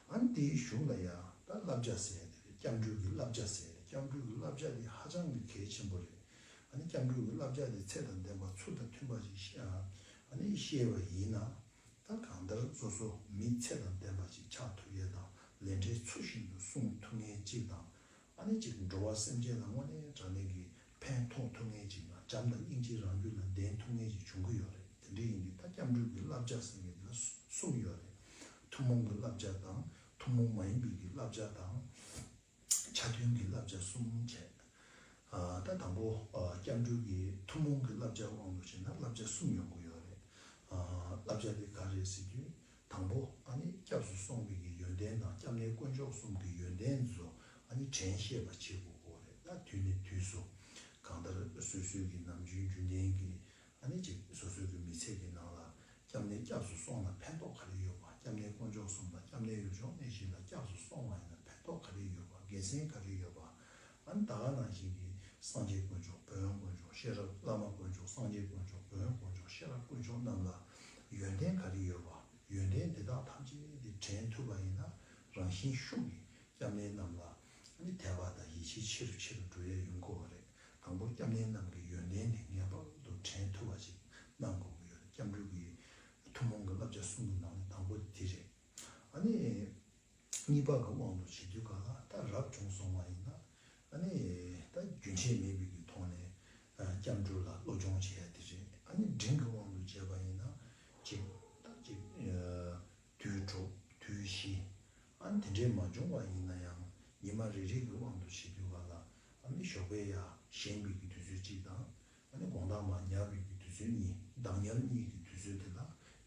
ཨ་ནི་དེའི་གཞུག་ལ་ཡང་ད་བསླབ་བྱ་ཟེར་ཡ་དེ་རེད། སྐྱབས་འགྲོའི་གི་བསླབ་བྱ་ཟེར་ཡ་དེ། སྐྱབས་འགྲོའི་གི་བསླབ་བྱ་དེ་ཧ་ཅང་གི་གལ་ཆེན་པོ་རེད། ཨ་ནི་སྐྱབས་འགྲོའི་གི་བསླབ་བྱ་དེ་ཚད་དང་ལྡན་པ་ཚུལ་དང་མཐུན་པ་ཞིག་ཤེས་ཨ་ནི་ཤེས་པ་ཡིན་ན། ད་གང་ལྟར་སོ་སོ་མི་ཚད་དང་ལྡན་པ་ཞིག་ཆགས་ཐུབ་ཡས་དང་། ལས་འབྲས་ཚུལ་བཞིན་དུ་སྲུང་ཐུབ་མཁན་ཅིག་དང་། ཨ་ནི་ཅིག་འགྲོ་བ་སེམས་ཅན་ལ་དངོས་གནས་དྲང་གནས་ཀྱི་ཕན་ཐོགས་ཐུབ་མཁན་ཅིག་དང་། བྱམས་དང་སྙིང་རྗེ་རང་རྒྱུད་ལ་ལྡན་ཐུབ་མཁན་ཅིག་བྱུང་གི་ཡོད་རེད། དེ་འདྲ་ཡིན་དུས་ད་སྐྱབས་འགྲོའི་གི་བསླབ་བྱ་ཟེར་མཁན་དེ་ལ་གསུམ་ཡོད་རེད། ཐུན་མོང་གི་བསླབ་བྱ་དང་། ཐུན་མོང་མ་ཡིན་པའི་གི་བསླབ་བྱ་དང་། ཆ་མཐུན་གྱི་བསླབ་བྱ་གསུམ་བྱས། ཨ་ད་དང་པོ་ཨ་སྐྱབས་འགྲོའི་གི་ཐུན་མོང་གི་བསླབ་བྱ་དབང་དུ་བྱས་ན་བསླབ་བྱ་གསུམ་ཡོང་གི་ཡོད་རེད། ཨ་བསླབ་བྱ་དེ་ག་རེ་ཟེར་དུས། དང་པོ་ཨ་ནི་སྐྱབས་སུ་སོང་བའི་གི་ཡོན་ཏན་དང་། སྐྱབས་གནས་དཀོན་མཆོག་གསུམ་གྱི་ཡོན་ཏན་ཚོ་ཨ་ནི་དྲན་ཤེས་པ་བྱེད་དགོས་ཀྱི་རེད། ད་དུས་ནས་དུས་སུ་གང་ལྟར་སོ་སོའི་གི་ནམ་རྒྱུན་རྒྱུན་ལྡན་གྱི་ཨ་ནི་ཅིག་སོ་སོའི་གི་མི་ཚེ་གི་ནང་ལ་སྐྱབས་གནས་སྐྱབས་སུ་སོང་ན་ཕན་ཐོགས་ག་རེ་ཡོད་པ། སྐྱབས་གནས་དཀོན་མཆོག་གསུམ་དང་སྐྱབས་གནས་ཡུལ་ལྗོངས་གནས་བཞི་ལ་སྐྱབས་སུ་སོང་བ་ཡིན་ན་ཕན་ཐོགས་ག་རེ་ཡོད་པ། དགེ་མཚན་ག་རེ་ཡོད་པ། ཨ་ནི་ད་ག་ནང་བཞིན་གྱི་སངས་རྒྱས་དཀོན་མཆོག་བོན་དཀོན་མཆོག་ཤེས་རབ་བླ་མ་དཀོན་མཆོག་སངས་རྒྱས་དཀོན་མཆོག་བོན་དཀོན་མཆོག་ཤེས་རབ་དཀོན་མཆོག་རྣམས་ལ་ཡོན་ཏན་ག་རེ་ཡོད་པ། ཡོན་ཏན་དེ་དག་ཐམས་ཅད་དེ་དྲན་ཐུབ་པ་ཡིན་ན། རང་བཞིན་ཤུགས་ཀྱིས་སྐྱབས་གནས་རྣམས་ལ་ཨ་ནི་དད་པ་དང་ཡིད་ཆེས་ཆེ་རུ་ཆེ་རུ་འགྲོ་ཡས་ཡོང་གི་ཡོད་རེད། དང་པོ་སྐྱབས་གནས་རྣམས་ཀྱི་ཡོན་ཏན་དེ་ངེས་པར་དུ་དྲན་ཐུབ་པ་ཞིག་གནང་དགོས་ཀྱི་ཡོད་རེད། སྐྱབས་འགྲོའི་གི་ཐུན་མོང་གི་བསླབ་བྱ་གསུམ་གྱི་ནང་ནས་དང་པོ་དེ་རེད། ཨ་ནི་གཉིས་པ་གི་དབང་དུ་བྱེད་དུས་ག་ལ་ད་རབ་བྱུང་སོང་བ་ཡིན་ན། ཨ་ནི་ད་རྒྱུན་ཆད་མེད་པའི་གི་ཐོག་ནས་ཨ་སྐྱབས་འགྲོ་ལ་བློ་སྦྱོང་བྱེད་ཡ་དེ་རེད། ཨ་ནི་འབྲིང་གི་དབང་དུ་བྱས་པ་ཡིན་ན་ཅིག་ད་ཅིག་ཨ་དུས་དྲུག་དུས་བཞི། ཨ་ནི་དེ་འདྲའི་མ་བྱུང་བ་ཡིན་ན་ཡང་ཉི་མ་རེ་རེ་གི་དབང་དུ་བྱེད་དུས་ག་ལ་ཨ་ནི་ཞོགས་པའི་ཡར་བཞེངས་པའི་གི་དུས་ཚོད་གཅིག་དང་། ཨ་ནི་དགོང་དག་མར་ཉལ་བའི་གི་དུས་ཚོད་གཉིས། གདངས་ཉལ་གཉིས་ཀྱི་དུས་ཚོད་དེ་ལ་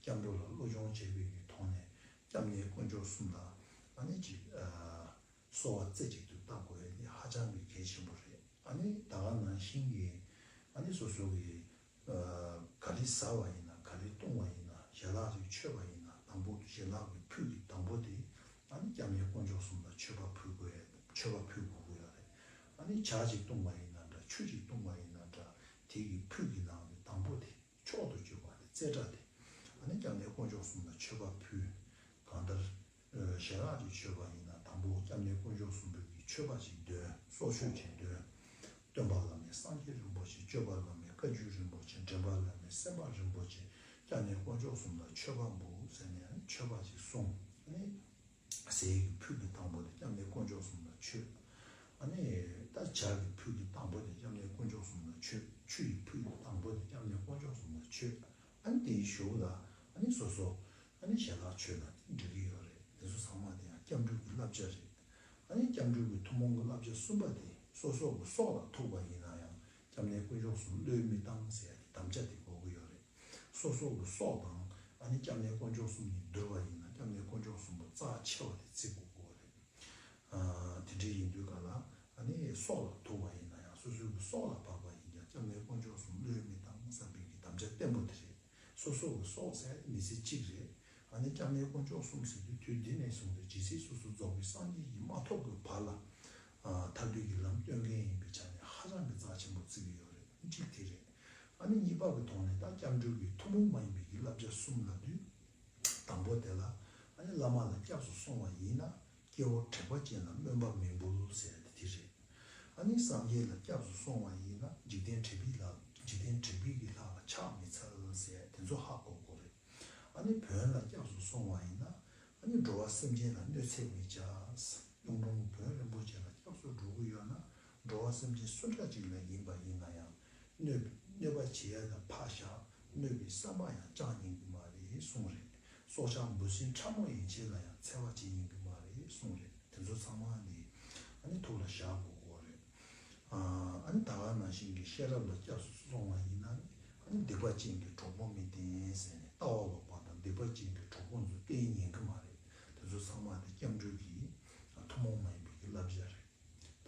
སྐྱབས་འགྲོ་ལ་བློ་སྦྱོང་བྱས་པའི་གི་ཐོག་ནས་སྐྱབས་གནས་དཀོན་མཆོག་གསུམ་ལ་ཨ་ནི་ཅིག་ཨ་གསོལ་བ་རྩེ་གཅིག་ཏུ་བཏབ་དགོས་ཡ་དེ་ཧ་ཅང་གི་གལ་ཆེན་པོ་རེད། ཨ་ནི་ད་ག་ནང་བཞིན་གྱི་ཨ་ནི་སོ་སོ་གི་ཨ་ག་རེ་ཟ་བ་ཡིན་ན། ག་རེ་བཏུང་བ་ཡིན་ན། ཞལ་ལག་ཅིག་མཆོད་པ་ཡིན་ན། དང་པོ་ཞལ་ལག་གི་ཕུད་ཀྱི་དང་པོ་དེ་ཨ་ནི་སྐྱབས་གནས་དཀོན་མཆོག་གསུམ་ལ་མཆོད་པ་ཕུལ་དགོས་ཡ། མཆོད་པ་ཕུལ་དགོས་ཀྱི་ཡོད་རེད། ཨ་ནི་ཇ་ཅིག་བཏུང་བ་ཡིན་ན་འདྲ། ཆུ་ཅིག་བཏུང་བ་ཡིན་ན་འདྲ། དེ་གི་ཕུད་ཀྱི་ནང་གི་དང་པོ་དེ་མཆོག་ཏུ་གྱུར་པ་དེ་རྩེ་གྲ་དེ་ཨ་ནི་སྐྱབས་གནས་དཀོན་མཆོག་གསུམ་ལ་མཆོད་པ་ཕུལ། གང་ལྟར་ཨ་ཞལ་ལག་ཅིག་མཆོད་པ་ཡིན་ན་དང་པོ་སྐྱབས་གནས་དཀོན་མཆོག་གསུམ་པོའི་གི་མཆོད་པ་ཅིག་འདོན། སྲོག་མཆོད་ཅིག་འདོན། སྟོན་པ་བླ་མེད་སངས་རྒྱས་རིན་པོ་ཆེ། སྤྱོད་པ་བླ་མེད་བཀའ་བརྒྱུད་རིན་པོ་ཆེ། འདྲེན་པ་བླ་མེད་སེམས་དཔའ་རིན་པོ་ཆེ། སྐྱབས་གནས་དཀོན་མཆོག་གསུམ་ལ་མཆོད་པ་འབུལ་ཟེར་ནས་ཨ་ནི་མཆོད་པ་ཅིག་གསུངས། ཨ་ནི་ཟས་ཀྱི་ཕུད་ཀྱི་དང་པོ་དེ་སྐྱབས་གནས་དཀོན་མཆོག་གསུམ་ལ་མཆོད། ཨ་ནི་ད་ཇ་གི་ཕུད་ཀྱི་དང་པོ་དེ་སྐྱབས་གནས་དཀོན་མཆོག་གསུམ་ལ་མཆོད། ཆུ་ཡི་ཕུད་ཀྱི་དང་པོ་དེ་སྐྱབས་གནས་དཀོན་མཆོག་གསུམ་ལ་མཆོད། ཨ་ནི་དེའི་གཞུག་ལ་ཨ་ནི་སོ་སོ་ཨ་ནི་ཞལ་ལག་མཆོད་ན་དེ་འགྲིག་གི་ཡོད་རེད། དེ་ཚོ་ཚང་མ་དེ་ཡང་སྐྱབས་འགྲོའི་གི་བསླབ་བྱ་རེད། ཨ་ནི་སྐྱབས་འགྲོའི་གི་ཐུན་མོང་གི་བསླབ་བྱ་གསུམ་པ་དེ་སོ་སོ་གི་སྲོག་ལ་ཐུག་པ་ཡིན་ན་ཡང་སྐྱབས་གནས་དཀོན་མཆོག་གསུམ་བློས་མི་བཏང་ཟེར་ཡ་དེ་དམ་བཅའ་དེ་དགོས་ཀྱི་ཡོད་རེད། སོ་སོ་གི་སྲོག་དང་ཨ་ནི་སྐྱབས་གནས་དཀོན་མཆོག་གསུམ་གཉིས་བསྡུར་བ་ཡིན་ན། སྐྱབས་གནས་དཀོན་མཆོག་གསུམ་པོ་རྩ་ཆེ་བ་དེ་བརྩི་དགོས་ཀྱི་ཡོད་རེད། ཨ་དེ་འདྲ་ཡིན་དུས་ག་ལ་ཨ་ནི་སྲོག་ལ་ཐུག་པ་ཡིན་ན་ཡང་། སོ་སོའི་གི་སྲོག་ལ་བབས་པ་ཡིན་ཀྱང་སྐྱབས་གནས་དཀོན་མཆོག་གསུམ་བློས་མི་བཏང་བསམ་པའི་གི་དམ་བཅའ་བརྟན་པོ་དེ་རེད། སོ་སོ་གི་སྲོག་ཟེར་མི་ཚེ་གཅིག་རེད། ཨ་ནི་སྐྱབས་གནས་དཀོན་མཆོག་གསུམ་ཟེར་དུས་དུས་འདི་ནས་བཟུང་སྟེ་ཇི་སྲིད་སོ་སོ་རྫོགས་པའི་སངས་རྒྱས་ཀྱི་མ་ཐོབ་ཀྱི་བར་ལ་ ཐར་འདོད་ཀྱི་ལམ་སྟོན་མཁན་ཡིན་པའི་ཆ་ནས་ཧ་ཅང་གི་རྩ་ཆེན་པོ་བརྩི་གི་ཡོད་རེད། གཅིག་དེ་རེད། ཨ་ནི་གཉིས་པ་གི་ཐོག་ནས་ད་སྐྱབས་འགྲོའི་གི་ཐུན་མོང་མ་ཡིན་པའི་གི་བསླབ་བྱ་གསུམ་ལབ་དུས། དང་པོ་དེ་ལ་ཨ་ནི་བླ་མ་ལ་སྐྱབས་སུ་སོང་བ་ཡིན་ན་སྐྱེ་བོ་དྲེགས་པ་ཅན་ལ་སྨོན་པ་མི་འབུལ་ཟེར་ཡ་དེ་དེ་རེད། ཨ་ནི་སངས་རྒྱས་ལ་སྐྱབས་སུ་སོང་བ་ཡིན་ན་འཇིག་རྟེན་དྲེགས་པའི་ལ་འཇིག་རྟེན་དྲེགས་པའི་གི་ལྷ་ལ་ཕྱག་མི་འཚལ་ཟེར་ཡ་དེ་ཚོ་ཧ་གོ་དགོས་རེད། ཨ་ནི་བོན་ལ་སྐྱབས་སུ་སོང་བ་ཡིན་ན་ཨ་ནི་འགྲོ་བ་སེམས་ཅན་ལ་གནོད་འཚེ་མི་བྱ། གཡུང་དྲུང་བོན་རིན་པོ་ཆེ་ལ་སྐྱབས་སུ་འགྲོ་གི་ཡོད་ན་འགྲོ་བ་སེམས་ཅན་སུ་འདྲ་ཅིག་ལ་ཡིན་པ་ཡིན་ན་ཡང་གནོད་གནོད་པ་བྱེད་ཡ་ལ་ཕར་བཞག་གནོད་པའི་བསམ་པ་ཡང་བཅངས་ཉན་གི་མ་རེད་གསུངས་རེད། སྲོག་ཆགས་འབུ་སྲིན་ཕྲ་མོ་ཡན་ཆད་ལ་ཡང་འཚེ་བ་བྱེད་ཉན་གི་མ་རེད་གསུངས་རེད། དེ་ཚོ་ཚང་མ་ནི་ཨ་ནི་ཐུགས་ལ་བཞག་དགོས་ཀྱི་རེད། ཨ་ནི་ད་ག་ནང་བཞིན་གྱི་ཤེས་རབ་ལ་སྐྱབས་སུ་སོང་བ་ཡིན་ན་ནི་ཨ་ནི་སྡིག་པ་ཅན་གྱི་གྲོགས་པོ་མི་བསྟེན་ཟེར་ནས་ལྟ་བ་ལོག་པ་དང་སྡིག་པ་ཅན་གྱི་གྲོགས་པོ་ཚོ་བསྟེན་ཉན་གི་མ་རེད། དེ་ཚོ་ཚང་མ་ནི་སྐྱབས་འགྲོའི་གི་ཐུན་མོང་མ་ཡིན་པའི་གི་བསླབ་བྱ་རེད།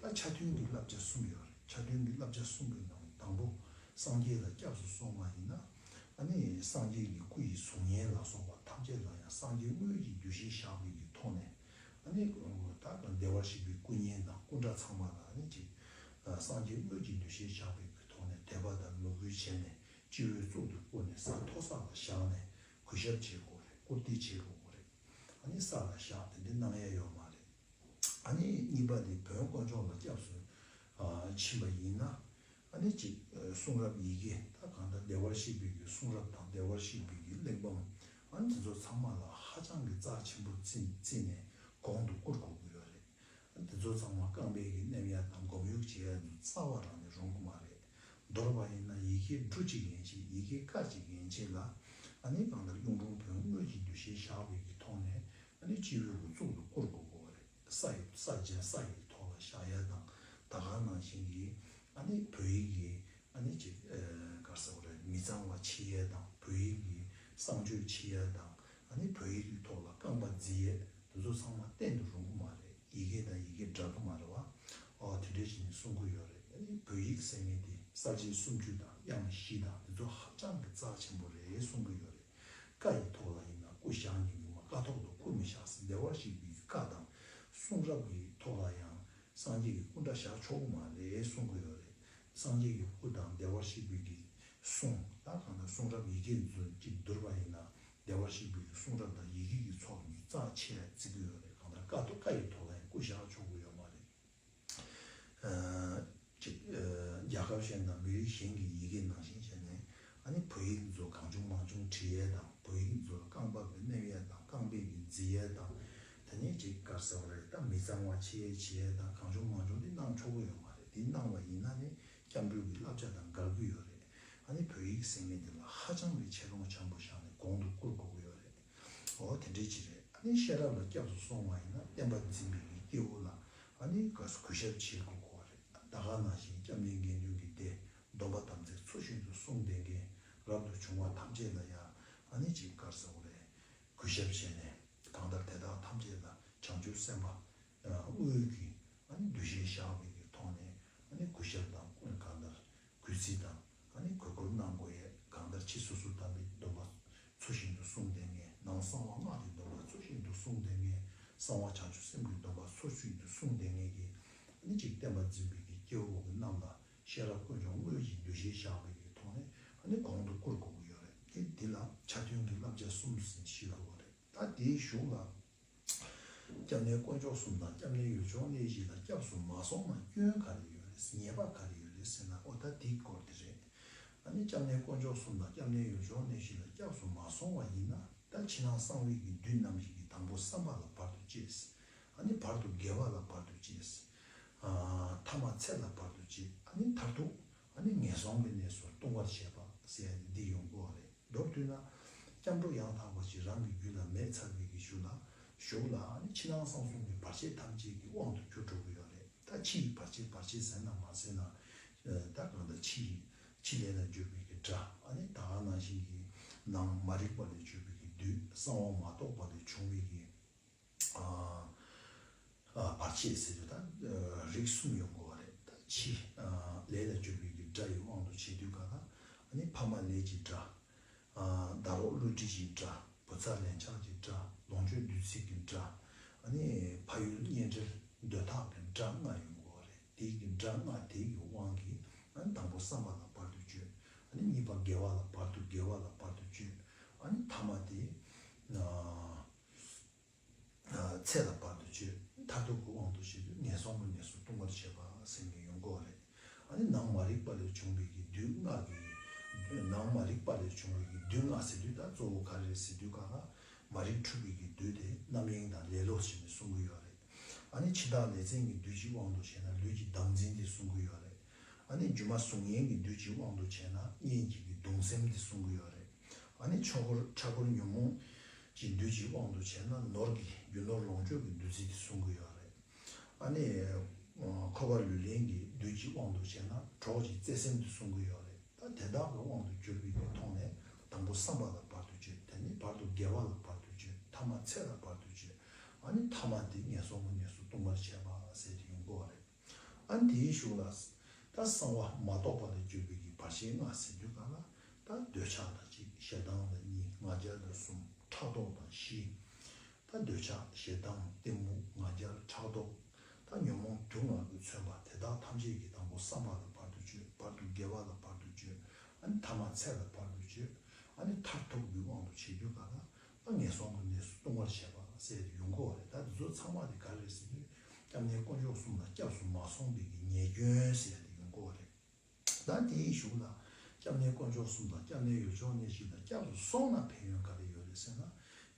ད་ཆ་མཐུན་གྱི་བསླབ་བྱ་གསུམ་ཡོད་རེད། ཆ་མཐུན་གྱི་བསླབ་བྱ་གསུམ་གྱི་ནང་དང་པོ་སངས་རྒྱས་ལ་སྐྱབས་སུ་སོང་བ་ཡིན་ན་ཨ་ནི་སངས་རྒྱས་ཀྱི་སྐུ་ཡི་གཟུགས་བརྙན་ལ་སོགས་པ་ཐམས་ཅད་ལ་ཡང་སངས་རྒྱས་དངོས་ཀྱི་འདུ་ཤེས་བཞག་པའི་གི་ཐོག་ནས། ཨ་ནི་ད་བདེ་བར་གཤེགས་པའི་སྐུ་བརྙན་དང་སྐུ་འདྲ་ཚང་མ་ལ་ཨ་ནི་ཅིག་སངས་རྒྱས་དངོས་ཀྱི་འདུ་ཤེས་བཞག་པའི་གི་ཐོག་ནས་དད་པ་དང་མོས་གུས་བྱས་ནས་སྤྱི་བོའི་གཙུག་ཏུ་བཀུར་ནས་ས་མཐོ་ས་ལ་བཞག་ནས་གུས་ཞབས་བྱེད་དགོས་རེད། བཀུར་སྟི་བྱེད་དགོས་རེད། ཨ་ནི་ས་ལ་བཞག་དེ་འདྲ་གནང་ཡ་ཡོད་མ་རེད། ཨ་ནི་གཉིས་པ་དེ་བོན་དཀོན་མཆོག་ལ་སྐྱབས་སུ་ཕྱིན་པ་ཡིན་ན། ཨ་ནི་གཅིག་གསུང་རབ་ཡི་གེ་ད་གང་ལྟར་བདེ་བར་གཤེགས་པའི་གི་གསུང་རབ་དང་བདེ་བར་གཤེགས་པའི་གི་གླེགས་བམ། ཨ་ནི་དེ་ཚོ་ཚང་མ་ལ་ཧ་ཅང་གི་རྩ་ཆེན་པོ་བརྩིས་བརྩིས་ནས་གོང་དུ་བཀུར་དགོས་ཀྱི་ཡོད་རེད། ཨ་ནི་དེ་ཚོ་ཚང་མ་རྐང་པའི་གི་མནན་ཡ་དང་སྒོམ་ཡུག་བྱེད་ཡ་ཚོ་རྩ་བ་རང་ནས་རུང་གི་མ་རེད། མདོར་བ་ཡིན་ན་ཡི་གེ་འབྲུ་གཅིག་ཡན་ཆད་ཡི་གེ་ཀ་གཅིག་ཡན་ཆད་ལ་ཨ་ནི་གང་ལྟར་གཡུང་དྲུང་བོན་དངོས་ཀྱི་འདུ་ཤེས་བཞག་པའི་གི་ཐོག་ནས་ཨ་ནི་སྤྱི་བོའི་གི་གཙུག་ཏུ་བཀུར་དགོས་ཀྱི་ཡོད་རེད། ས་ཡི་ས་སྦྱིན་ས་ཡི་ཐོག་ལ་བཞག་ཡས་དང་ད་ག་ནང་བཞིན་གྱི་ཨ་ནི་བོད་ཡིག་གི་ཨ་ནི་ཅིག་ག་རེ་ཟེར་དགོས་རེད། མི་གཙང་བ་ཕྱེ་ཡས་དང་བོད་ཡིག་གི་གསང་སྤྱོད་ཕྱེ་ཡས་དང་ཨ་ནི་བོད་ཡིག་གི་ཐོག་ལ་རྐང་པ་འཛིན་ཡས་དེ་ཚོ་ཚང་མ་གཏན་དུ་རུང་གི་མ་རེད། ཡི་གེ་དང་ཡི་གེ་འདྲ་གི་མ་རེད་བ། ཨོ་དེ་འདྲས་བྱས་ནས་གསུང་གི་ཡོད་རེད། ཨ་ནི་བོད་ཡིག་ཟེར་མཁན་དེ་གསལ་བྱེད་སུམ་ཅུ་དང་དབྱངས་བཞི་དང་དེ་ཚོ་ཧ་ཅང་གི་རྩ་ཆེན་པོ་རེད་གསུང་གི་ཡོད་རེད། ཀ་ཡི་ཐོག་ལ་ཡིན་ན་སྐུ་བཞག་ཉན་གི་མ། ཀ་ཐོག་ཏུ་སྐུ་མི་བཞག་ཟེར། བདེ་བར་གཤེགས་པའི་བཀའ་དང་གསུང་རབ་ཀྱི་ཐོག་ལ་ཡང་སངས་རྒྱས་ཀྱི་སྐུ་འདྲ་བཞག་ཆོག་གི་མ་རེད་གསུང་གི་ཡོད་རེད། སངས་རྒྱས་ཀྱི་སྐུ་དང་བདེ་བར་གཤེགས་པའི་གི་གསུང་ད་གང་ལྟར་གསུང་རབ་ཡི་གེ་ཚོ་གཅིག་བསྡུར་བ་ཡིན་ན་བདེ་བར་གཤེགས་པའི་གི་གསུང་རབ་དང་ཡི་གེ་གི་ཚོགས་ཚོ་རྩ་ཆེ་བརྩི་གི་ཡོད་རེད། གང་ལྟར་ཀ་ཐོག་ཀ་ཡི་ཐོག་ལ་ཡང་སྐུ་བཞག་ཆོག་གི་ཡོད་མ་རེད། ཅིག་རྒྱལ་ཁབ་གཞན་དང་མི་རིགས་གཞན་གྱི་ཡི་གེ་ནང་བཞིན་བྱས་ནས་ཨ་ནི་བོད་ཡིག་ཚོ་གང་བྱུང་མང་བྱུང་བྲིས་ཡས་དང་བོད་ཡིག་ཚོ་ལ་རྐང་པ་གི་མནན་ཡས་དང་རྐང་པའི་གི་འཛིན་ཡས་དང་དེ་ནས་ཅིག་ག་རེ་ཟེར་བ་རེད། ད་མི་གཙང་བ་ཕྱེ་ཡས་བྱེད་ཡས་དང་གང་བྱུང་མང་བྱུང་འདི་གནང་ཆོག་གི་ཡོད་མ་རེད། འདི་གནང་བ་ཡིན་ན་ནི་སྐྱབས་འགྲོའི་གི་བསླབ་བྱ་དང་འགལ་གྱི་ཡོད་རེད། ཨ་ནི་བོད་ཡིག་ཟེར་མཁན་འདི་ལ་ཧ་ཅང་གི་ཆེ་མཐོང་ཆེན་པོ་བཞག་ནས་གོང་དུ་བཀུར་དགོས་ཀྱི་ཡོད་རེད། འོ་དེ་འདྲས་ཅིག་རེད། ཨ་ནི་ཤེས་རབ་ལ་སྐྱབས་སུ་སོང་བ་ཡིན་ན་བསྟན་པ་འཛིན་པའི་གི་སྐྱེ་བོ་ལ་ཨ་ནི་ག་སུ་གུས་ཞབས་བྱེད་དགོས་ཀྱི་རེད། ད་ག་ནང་བཞིན་སྐྱབས་གནས་དགེ་འདུན་གྱི་སྡེ་སྡོམ་པ་དམ་ཚིག་ཚུལ་བཞིན་དུ་བསྲུང་བསྡད་མཁན་རབ་ཏུ་བྱུང་བ་ཐམས་ཅད་ལ་ཡང་ཨ་ནི་ཅིག་ག་རེ་ཟེར་དགོས་རེད། གུས་ཞབས་བྱས་ནས་གང་ལྟར་དེ་དག་ཐམས་ཅད་ལ་བྱང་ཆུབ་སེམས་དཔའ་དངོས་ཀྱི་ཨ་ནི་འདུ་ཤེས་བཞག་པའི་གི་ཐོག་ནས་ཨ་ནི་གུས་ཞབས་དང་གང་ལྟར་གུས་བརྩི་དང་ཨ་ནི་གུས་བཀུར་གནང་དགོས་ཡས། གང་ལྟར་ཕྱི་སོ་སོ་དམ་པའི་སྡོམ་པ་ཚུལ་བཞིན་དུ་བསྲུང་བསྡད་མཁན། ནང་གསང་བ་སྔགས་ཀྱི་སྡོམ་པ་ཚུལ་བཞིན་དུ་བསྲུང་བསྡད་མཁན། གསང་བ་བྱང་ཆུབ་སེམས་ཀྱི་སྡོམ་པ་ཚུལ་བཞིན་དུ་བསྲུང་བསྡད་མཁན་གྱི་ཨ་ནི་ཅིག་བསྟན་པ་འཛིན་པའི་གི་སྐྱེ་བོ་གི་རྣམས་ལ་ཤེས་རབ་དཀོན་མཆོག་དངོས་ཀྱི་འདུ་ཤེས་བཞག་པའི་གི་ཐོག་ནས་ཨ་ནི་གོང་དུ་བཀུར་དགོས་ཀྱི་ཡོད་རེད། དེ་འདི་ལ་ཆ་མཐུན་གྱི་བསླབ་བྱ་གསུམ་ཟེར་ཞུ་དགོས་པ་རེད། ད་དེའི་གཞུག་ལ། སྐྱབས་གནས་དཀོན་མཆོག་གསུམ་དང་སྐྱབས་གནས་ཡུལ་ལྗོངས་གནས་བཞི་ལ་སྐྱབས་སུ་མ་སོང་ན་སྐྱོན་ག་རེ་ཡོད་རེད། ཉེས་པ་ག་རེ་ཡོད་རེད་ཟེར་ན། ཨོ་ད་དེའི་སྐོར་དེ་རེད། ཨ་ནི་སྐྱབས་གནས་དཀོན་མཆོག་གསུམ་དང་སྐྱབས་གནས་ཡུལ་ལྗོངས་གནས་བཞི་ལ་སྐྱབས་སུ་མ་སོང་བ་ཡིན་ན་ད་ཕྱི་ནང་གསང་བའི་གི་བདུད་རྣམས་ཀྱིས་དང་པོ་བསམ་པ་ལ་བར་དུ་གཅད། ཨ་ནི་བར་དུ་དགེ་བ་ལ་བར་དུ་གཅད། ཨ་ཐ་མ་ཚེ་ལ་བར་དུ་གཅད། ཨ་ནི་མཐར་ཐུག་ཨ་ནི་ངན་སོང་གི་གནས་སུ་ལྟུང་བར་བྱེད་པ་ཟེར་ཡ་འདི་ཡོང་གི་ཡོད་རེད། མདོར་བསྡུས་ན། སྐྱབས་འགྲོ་ཡང་དག་པ་ཞིག་རང་གི་རྒྱུད་ལ་མེད་ཚར་བའི་གི་གཞུག་ལ། གཞུག་ལ་ཨ་ནི་ཕྱི་ནང་གསང་གསུམ་གྱི་བར་ཆད་ཐམས་ཅད་ཀྱི་དབང་དུ་གྱུར་འགྲོ་གི་ཡོད་རེད། ད་ཕྱི་ཡི་བར་ཆད་བར་ཆད་ཟེར་ན་མ་ཟེར་ན། ད་གང་ལྟར་ཕྱི་ཡི་ཕྱི་ལས་ལ་བརྗོད་པའི་གི་དགྲ། ཨ་ནི་ད་ག་ནང་བཞིན་གྱི་ནང་མ་རིག་པ་ལས་བརྗོད་པའི་གི་བདུད། གསང་བ་མ་རྟོགས་པ་ལས་བྱུང་བའི་གི་ཨ་ཨ་བར་ཆད་ཟེར་དུས་ད་རིགས་གསུམ་ཡོང་དགོས་པ་རེད། ད་ཕྱི་ལས་ལ་བརྗོད་པའི་གི་དགྲ་ཡི་དབང་དུ་བྱེད་དུས་ག་ལ་ཨ་ནི་ཕ་མ་ལས་ཀྱི་དགྲ། ཨ་ཟླ་རོགས་བསླུ་བྲིད་ཀྱི་དགྲ། བུ་ཚ་ལན་ཆགས་ཀྱི་དགྲ། ལོངས་སྤྱོད་བདུད་རྩི་གི་དགྲ། ཨ་ནི་ཕ་ཡུལ་གཉེན་འབྲེལ་འདོད་ཐག་གི་དགྲ་ལྔ་ཡོང་དགོས། དེའི་གི་སྒྲ་ལྔ་དེའི་གི་དབང་གིས་ཨ་ནི་དང་པོ་བསམ་པ་ལ་བར་དུ་གཅོད། ཨ་ནི་གཉིས་པ་དགེ་བ་ལ་བར་དུ་དགེ་བ་ལ་བར་དུ་གཅོད། ཨ་ནི་ཐ་མ་དེ་ཨ་ཚེ་ལ་བར་དུ་གཅོད། མཐར་ཐུག་གི་དབང་དུ་བྱས་ཏེ་ངན་སོང་གི་གནས་སུ་ལྟུང་བར་བྱེད་པ་ཟེར་མཁན་ཡོང་གི་ཡོད་རེད། ཨ་ནི་ནང་མ་རིག་པ་ལས་བྱུང་བའི་གི་བདུད་ལྔ་གི་ནང་མ་རིག་པ་ལས་བྱུང་བའི་གི་བདུད་ལྔ་ཟེར་དུས་ད་གཙོ་བོ་ག་རེ་རེད་ཟེར་དུས་ག་ལ་མ་རིག་འཁྲུལ་པའི་གི་བདུད་དེ་རྣམ་གཡེང་དང་ལེ་ལོ་བྱས་ནས་གསུང་གི་ཡོད་རེད། ཨ་ནི་འཆི་བདག་ལས་མཚན་གྱི་བདུད་ཀྱི་དབང་དུ་བྱས་ན་ལུས་ཀྱི་བདག་འཛིན་དེ་གསུང་གི་ཡོད་རེད། ཨ་ནི་སྒྱུ་མ་གཟུགས་བརྙན་གྱི་བདུད་ཀྱི་དབང་དུ་བྱས་ན་གཉེན་གྱི་གི་གདུང་སེམས་དེ་གསུང་གི་ཡོད་རེད། ཨ་ནི་ཆོས་འཁོར་ཆག་སྒོར་ཉོན་མོངས་ཀྱི་བདུད་ཀྱི་དབང་དུ་བྱས་ན་ནོར་གྱི་རྒྱུ་ནོར་ལོངས་སྤྱོད་ཀྱི་བདུད་རྩི་དེ་གསུང་གི་ཡོད་རེད། ཨ་ནི་འཁོར་བ་ལུས་ལེན་གྱི་བདུད་ཀྱི་དབང་དུ་བྱས་ན་གྲོགས་ཀྱི་བརྩེ་སེམས་དེ་གསུང་གི་ཡོད་རེད། ད་དེ་དག་གི་དབང་དུ་གྱུར་པའི་གི་ཐོག་ནས་དང་པོ་བསམ་པ་ལ་བར་དུ་གཅོད། དེ་ནས་བར་དུ་དགེ་བ་ལ་བར་དུ་གཅོད། ཐ་མ་ཚེ་ལ་བར་དུ་གཅོད། ཨ་ནི་ཐ་མ་དེ་ངན་སོང་གི་གནས་སུ་ལྟུང་བར་བྱེད་པ་ཟེར་དེ་ཡོང་གི་ཡོད་རེད། ཨ་ནི་དེའི་གཞུག་ལ་ད་གསང་བ་མ་རྟོགས་པ་ལས་གྱུར་པའི་གི་བར་ཆད་ལྔ་ཟེར་དུས་ག་ལ་ད་འདོད་ཆགས་དང་གཅིག་ཞེ་སྡང་དང་གཉིས། ང་རྒྱལ་དང་གསུམ། ཕྲག་དོག་དང་བཞི། ད་འདོད་ཆགས་ཞེ་སྡང་གཏི་མུག་ང་རྒྱལ་ཕྲག་དོག་ད་ཉོན་མོངས་དུག་ལྔ་གིས་མཚོན་པ་དེ་དག་ཐམས་ཅད་ཀྱི་དང་པོ་བསམ་པ་ལ་བར་དུ་གཅོད། བར་དུ་དགེ་བ་ལ་བར་དུ་གཅོད། ཨ་ནི་ཐ་མ་ཚེ་ལ་བར་དུ་གཅོད། ཨ་ནི་མཐར་ཐུག་གི་དབང་དུ་བྱེད་རྒྱུ་ག་ལ་ད་ངན་སོང་གི་གནས་སུ་ལྟུང་བར་བྱེད་པ་ཟེར་ཡོང་གི་ཡོད་རེད། ད་འདི་ཚོ་ཚང་མ་དེ་ག་རེ་རེད་ཟེར་དུས་སྐྱབས་གནས་དཀོན་མཆོག་གསུམ་ལ་སྐྱབས་སུ་མ་སོང་བའི་གི་ཉེས་སྐྱོན་ཟེར་ཡ་དེ་ཡོང་གི་ཡོད་རེད། ད་དེའི་གཞུག་ལ་སྐྱབས་གནས་དཀོན་མཆོག་གསུམ་དང་སྐྱབས་གནས་ཡུལ་ཕྱོགས་གནས་བཞི་དང་སྐྱབས་སུ་སོང་ན་ཕན་ཡོན་ག་རེ་ཡོད་རེད་ཟེར་ན།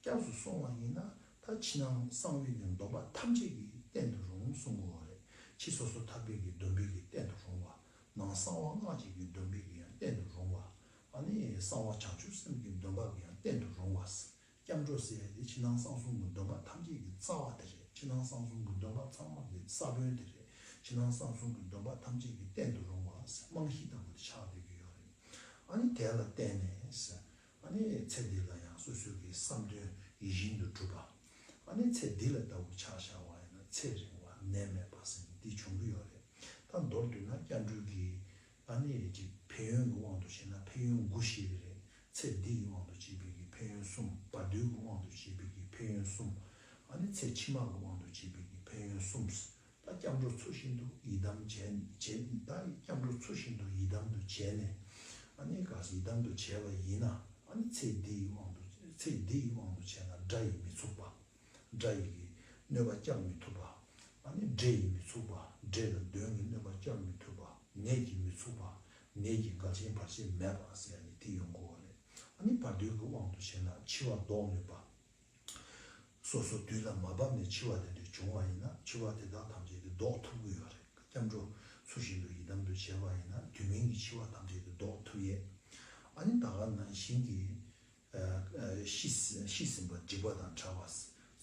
སྐྱབས་སུ་སོང་བ་ཡིན་ན་ད་ཕྱི་ནང་གསང་བའི་གི་སྡོམ་པ་ཐམས་ཅད་ཀྱི་རྟེན་དུ་རུང་གསུང་གི་ཡོད་རེད། ཕྱི་སོ་སོ་ཐར་པའི་གི་སྡོམ་པའི་གི་རྟེན་དུ་རུང་བ། ནང་གསང་བ་སྔགས་ཀྱི་གི་སྡོམ་པའི་གི་ཡང་རྟེན་དུ་རུང་བ། ཨ་ནི་གསང་བ་བྱང་ཆུབ་སེམས་ཀྱི་སྡོམ་པ་གི་ཡང་རྟེན་དུ་རུང་བ། སྐྱབས་འགྲོ་ཟེར་ཡ་དེ་ཕྱི་ནང་གསང་གསུམ་གྱི་སྡོམ་པ་ཐམས་ཅད་ཀྱི་རྩ་བ་དེ་རེད། ཕྱི་ནང་གསང་གསུམ་གྱི་སྡོམ་པ་ཚང་མ་གི་ས་བོན་དེ་རེད། ཕྱི་ནང་གསང་གསུམ་གྱི་སྡོམ་པ་ཐམས་ཅད་ཀྱི་རྟེན་དུ་རུང་བ་ཟེར་རྨང་གཞི་ལྟ་བུ་དེ་ཆགས་བསྡད་ཀྱི་ཡོད་རེད། ཨ་ནི་དེ་ལ་བརྟེན་ནས་ཟེར། ཨ་ནི་ཚེ་འདི་ལ་ཡང་སོ་སོའི་གི་བསམ་དོན་ཡིད་བཞིན་དུ་འགྲུབ་པ། ཨ་ནི་ཚེ་འདི་ལ་ལྟ་བུ་ཆ་བཞག་པ་ཡིན་ན་ཚེ་རིང་བ་ནད་མེད་པ་ཟེར་ནས་འདི་བྱུང་གི་ཡོད་རེད། ད་མདོར་བསྡུས་ན་སྐྱབས་འགྲོའི་གི་ཨ་ནི་ཅིག་ཕན་ཡོན་གྱི་དབང་དུ་བྱས་ན་ཕན་ཡོན་དགུ་ཞིག་རེད། ཚེ་འདི་ཡི་དབང་དུ་བྱས་པའི་གི་ཕན་ཡོན་གསུམ། བར་དོའི་གི་དབང་དུ་བྱས་པའི་གི་ཕན་ཡོན་གསུམ། ཨ་ནི་ཚེ་ཕྱི་མ་གི་དབང་དུ་བྱས་པའི་གི་ཕན་ཡོན་གསུམ། ད་སྐྱབས་འགྲོ་ཚུལ་བཞིན་དུ་ཡི་དམ་བྱས་བྱས། ད་སྐྱབས་འགྲོ་ཚུལ་བཞིན་དུ་ཡི་དམ་དུ་བྱས་ནས། ཨ་ནི་ག་ཡི་དམ་དུ་བྱས་པ་ཡིན་ན། ཨ་ནི་ཚེ་འདི་ཡི་དབང་དུ་ཚེ་འདི་ཡི་དབང་དུ་བྱས་ན་དགྲ་ཡིས་མི་ཚུགས་པ། དགྲ་ཡི་གི་གནོད་པ་བསྐྱབ་མི་ཐུབ་པ། ཨ་ནི་འདྲེ་ཡིས་མི་ཚུགས་པ། འདྲེ་དང་གདོན་གྱི་གནོད་པ་བསྐྱབ་མི་ཐུབ་པ། ནད་ཀྱིས་མི་ཚུགས་པ། ནད་ཀྱི་འགལ་རྐྱེན་བར་ཆད་མེད་པ་ཟེར་ཡ་ནི་དེ་ཡོང་གི་ཡོད་རེད། ཨ་ནི་བར་དོའི་གི་དབང་དུ་བྱས་ན་འཆི་བ་ཟློག་ནུས་པ། སོ་སོ་དུས་ལ་མ་བབས་ནས་འཆི་བ་དེ་འདྲ་བྱུང་བ་ཡིན་ན་འཆི་བ་དེ་དག་ཐམས་ཅད་དེ་ཟློག་ཐུབ་ཀྱི་ཡོད་རེད། སྐྱབས་འགྲོ་ཚུལ་བཞིན་དུ་ཡི་དམ་དུ་བྱས་པ་ཡིན་ན་དུས་མིན་གྱི་འཆི་བ་ཐམས་ཅད་དེ་ཟློག་ཐུབ་ཡས། ཨ་ནི་ད་ག་ནང་བཞིན་གྱི་ཨ་ཨ་ཤི་ཟིན་ཤི་ཟིན་པ་འཇིག་པ་དང་བྲལ་བ།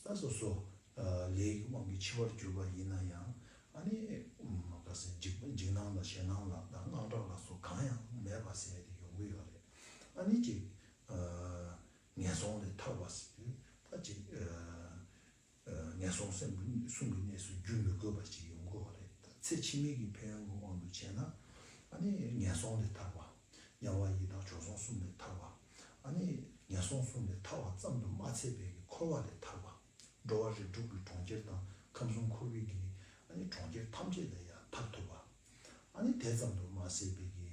ད་སོ་སོ་ཨ་ལས་ཀྱི་དབང་གིས་འཆི་བར་གྱུར་པ་ཡིན་ན་ཡང་ཨ་ནི་ཨམ་ག་ཟེར་འཇིགས་འཇིགས་སྣང་དང་ཞེད་སྣང་ལ་དང་དངངས་སྐྲག་ལ་སོགས་གང་ཡང་མེད་པ་ཟེར་ཡ་དེ་ཡོང་གི་ཡོད་རེད། ཨ་ནི་ཅིག་ཨ་ངན་སོང་ལས་ཐར་བ་ཟེར་དུས་ད་ཅིག་ཨ་ཨ་ངན་སོང་སེམས་ཀྱི་གསུམ་གྱི་གནས་སུ་འགྱུར་མི་དགོས་པ་ཅིག་ཡོང་གི་ཡོད་རེད། ད་ཚེ་ཕྱི་མའི་གི་ཕན་ཡོན་གྱི་དབང་དུ་བྱས་ན་ཨ་ནི་ངན་སོང་ལས་ཐར་བ། དམྱལ་བ་ཡི་དྭགས་བྱོལ་སོང་གསུམ་ལས་ཐར་བ། ཨ་ནི་ངན་སོང་གསུམ་ལས་ཐར་བ་ཙམ་དུ་མ་ཚད་པའི་གི་འཁོར་བ་ལས་ཐར་བ། འགྲོ་བ་རིགས་དྲུག་གི་གྲོང་ཁྱེར་དང་ཁམས་གསུམ་འཁོར་བའི་གི་ཨ་ནི་གྲོང་ཁྱེར་ཐམས་ཅད་ལ་ཡང་ཐར་ཐུབ་པ། ཨ་ནི་དེ་ཙམ་དུ་མ་ཟད་པའི་གི་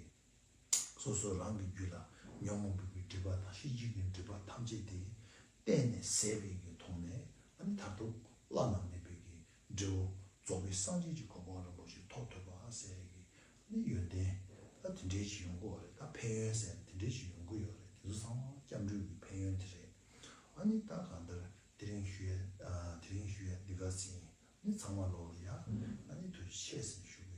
སོ་སོ་རང་གི་རྒྱུད་ལ་ཉོན་མོངས་པའི་གི་སྒྲིབ་པ་དང་ཤེས་བྱའི་གི་སྒྲིབ་པ་ཐམས་ཅད་དེ་གཏན་ནས་ཟད་པའི་གི་ཐོག་ནས་ཨ་ནི་མཐར་ཐུག་བླ་ན་མེད་པའི་གི་འབྲས་བུ་རྫོགས་པའི་སངས་རྒྱས་ཀྱི་གོ་འཕང་རིན་པོ་ཆེ་ཐོབ་ཐུབ་པ་ཟེར་གི་ཨ་ནི་ཡོན་ཏན་ད་དེ་འདྲའི་ཞིག་ཡོང་གི་ཡོད་རེད། ད་ཕན་ཡོན་ཟེར་དེ་འདྲའི་ཞིག་ཡོང་གི་ཡོད་རེད། དེ་ཚོ་ཚང་མ་སྐྱབས་འགྲོའི་གི་ཕན་ཡོན་དེ་རེད། ཨ་ནི་ད་གང་ལྟར་དེ་རིང་ཞུ་ཡ་ཨ་དེ་རིང་ཞུ་ཡ་འདི་ག་ཟིན། ཨ་ནི་ཚང་མ་ལོག་ལ་ཡ་ཨ་ནི་ཐུགས་རྗེ་ཆེ་ཟེར་ཞུ།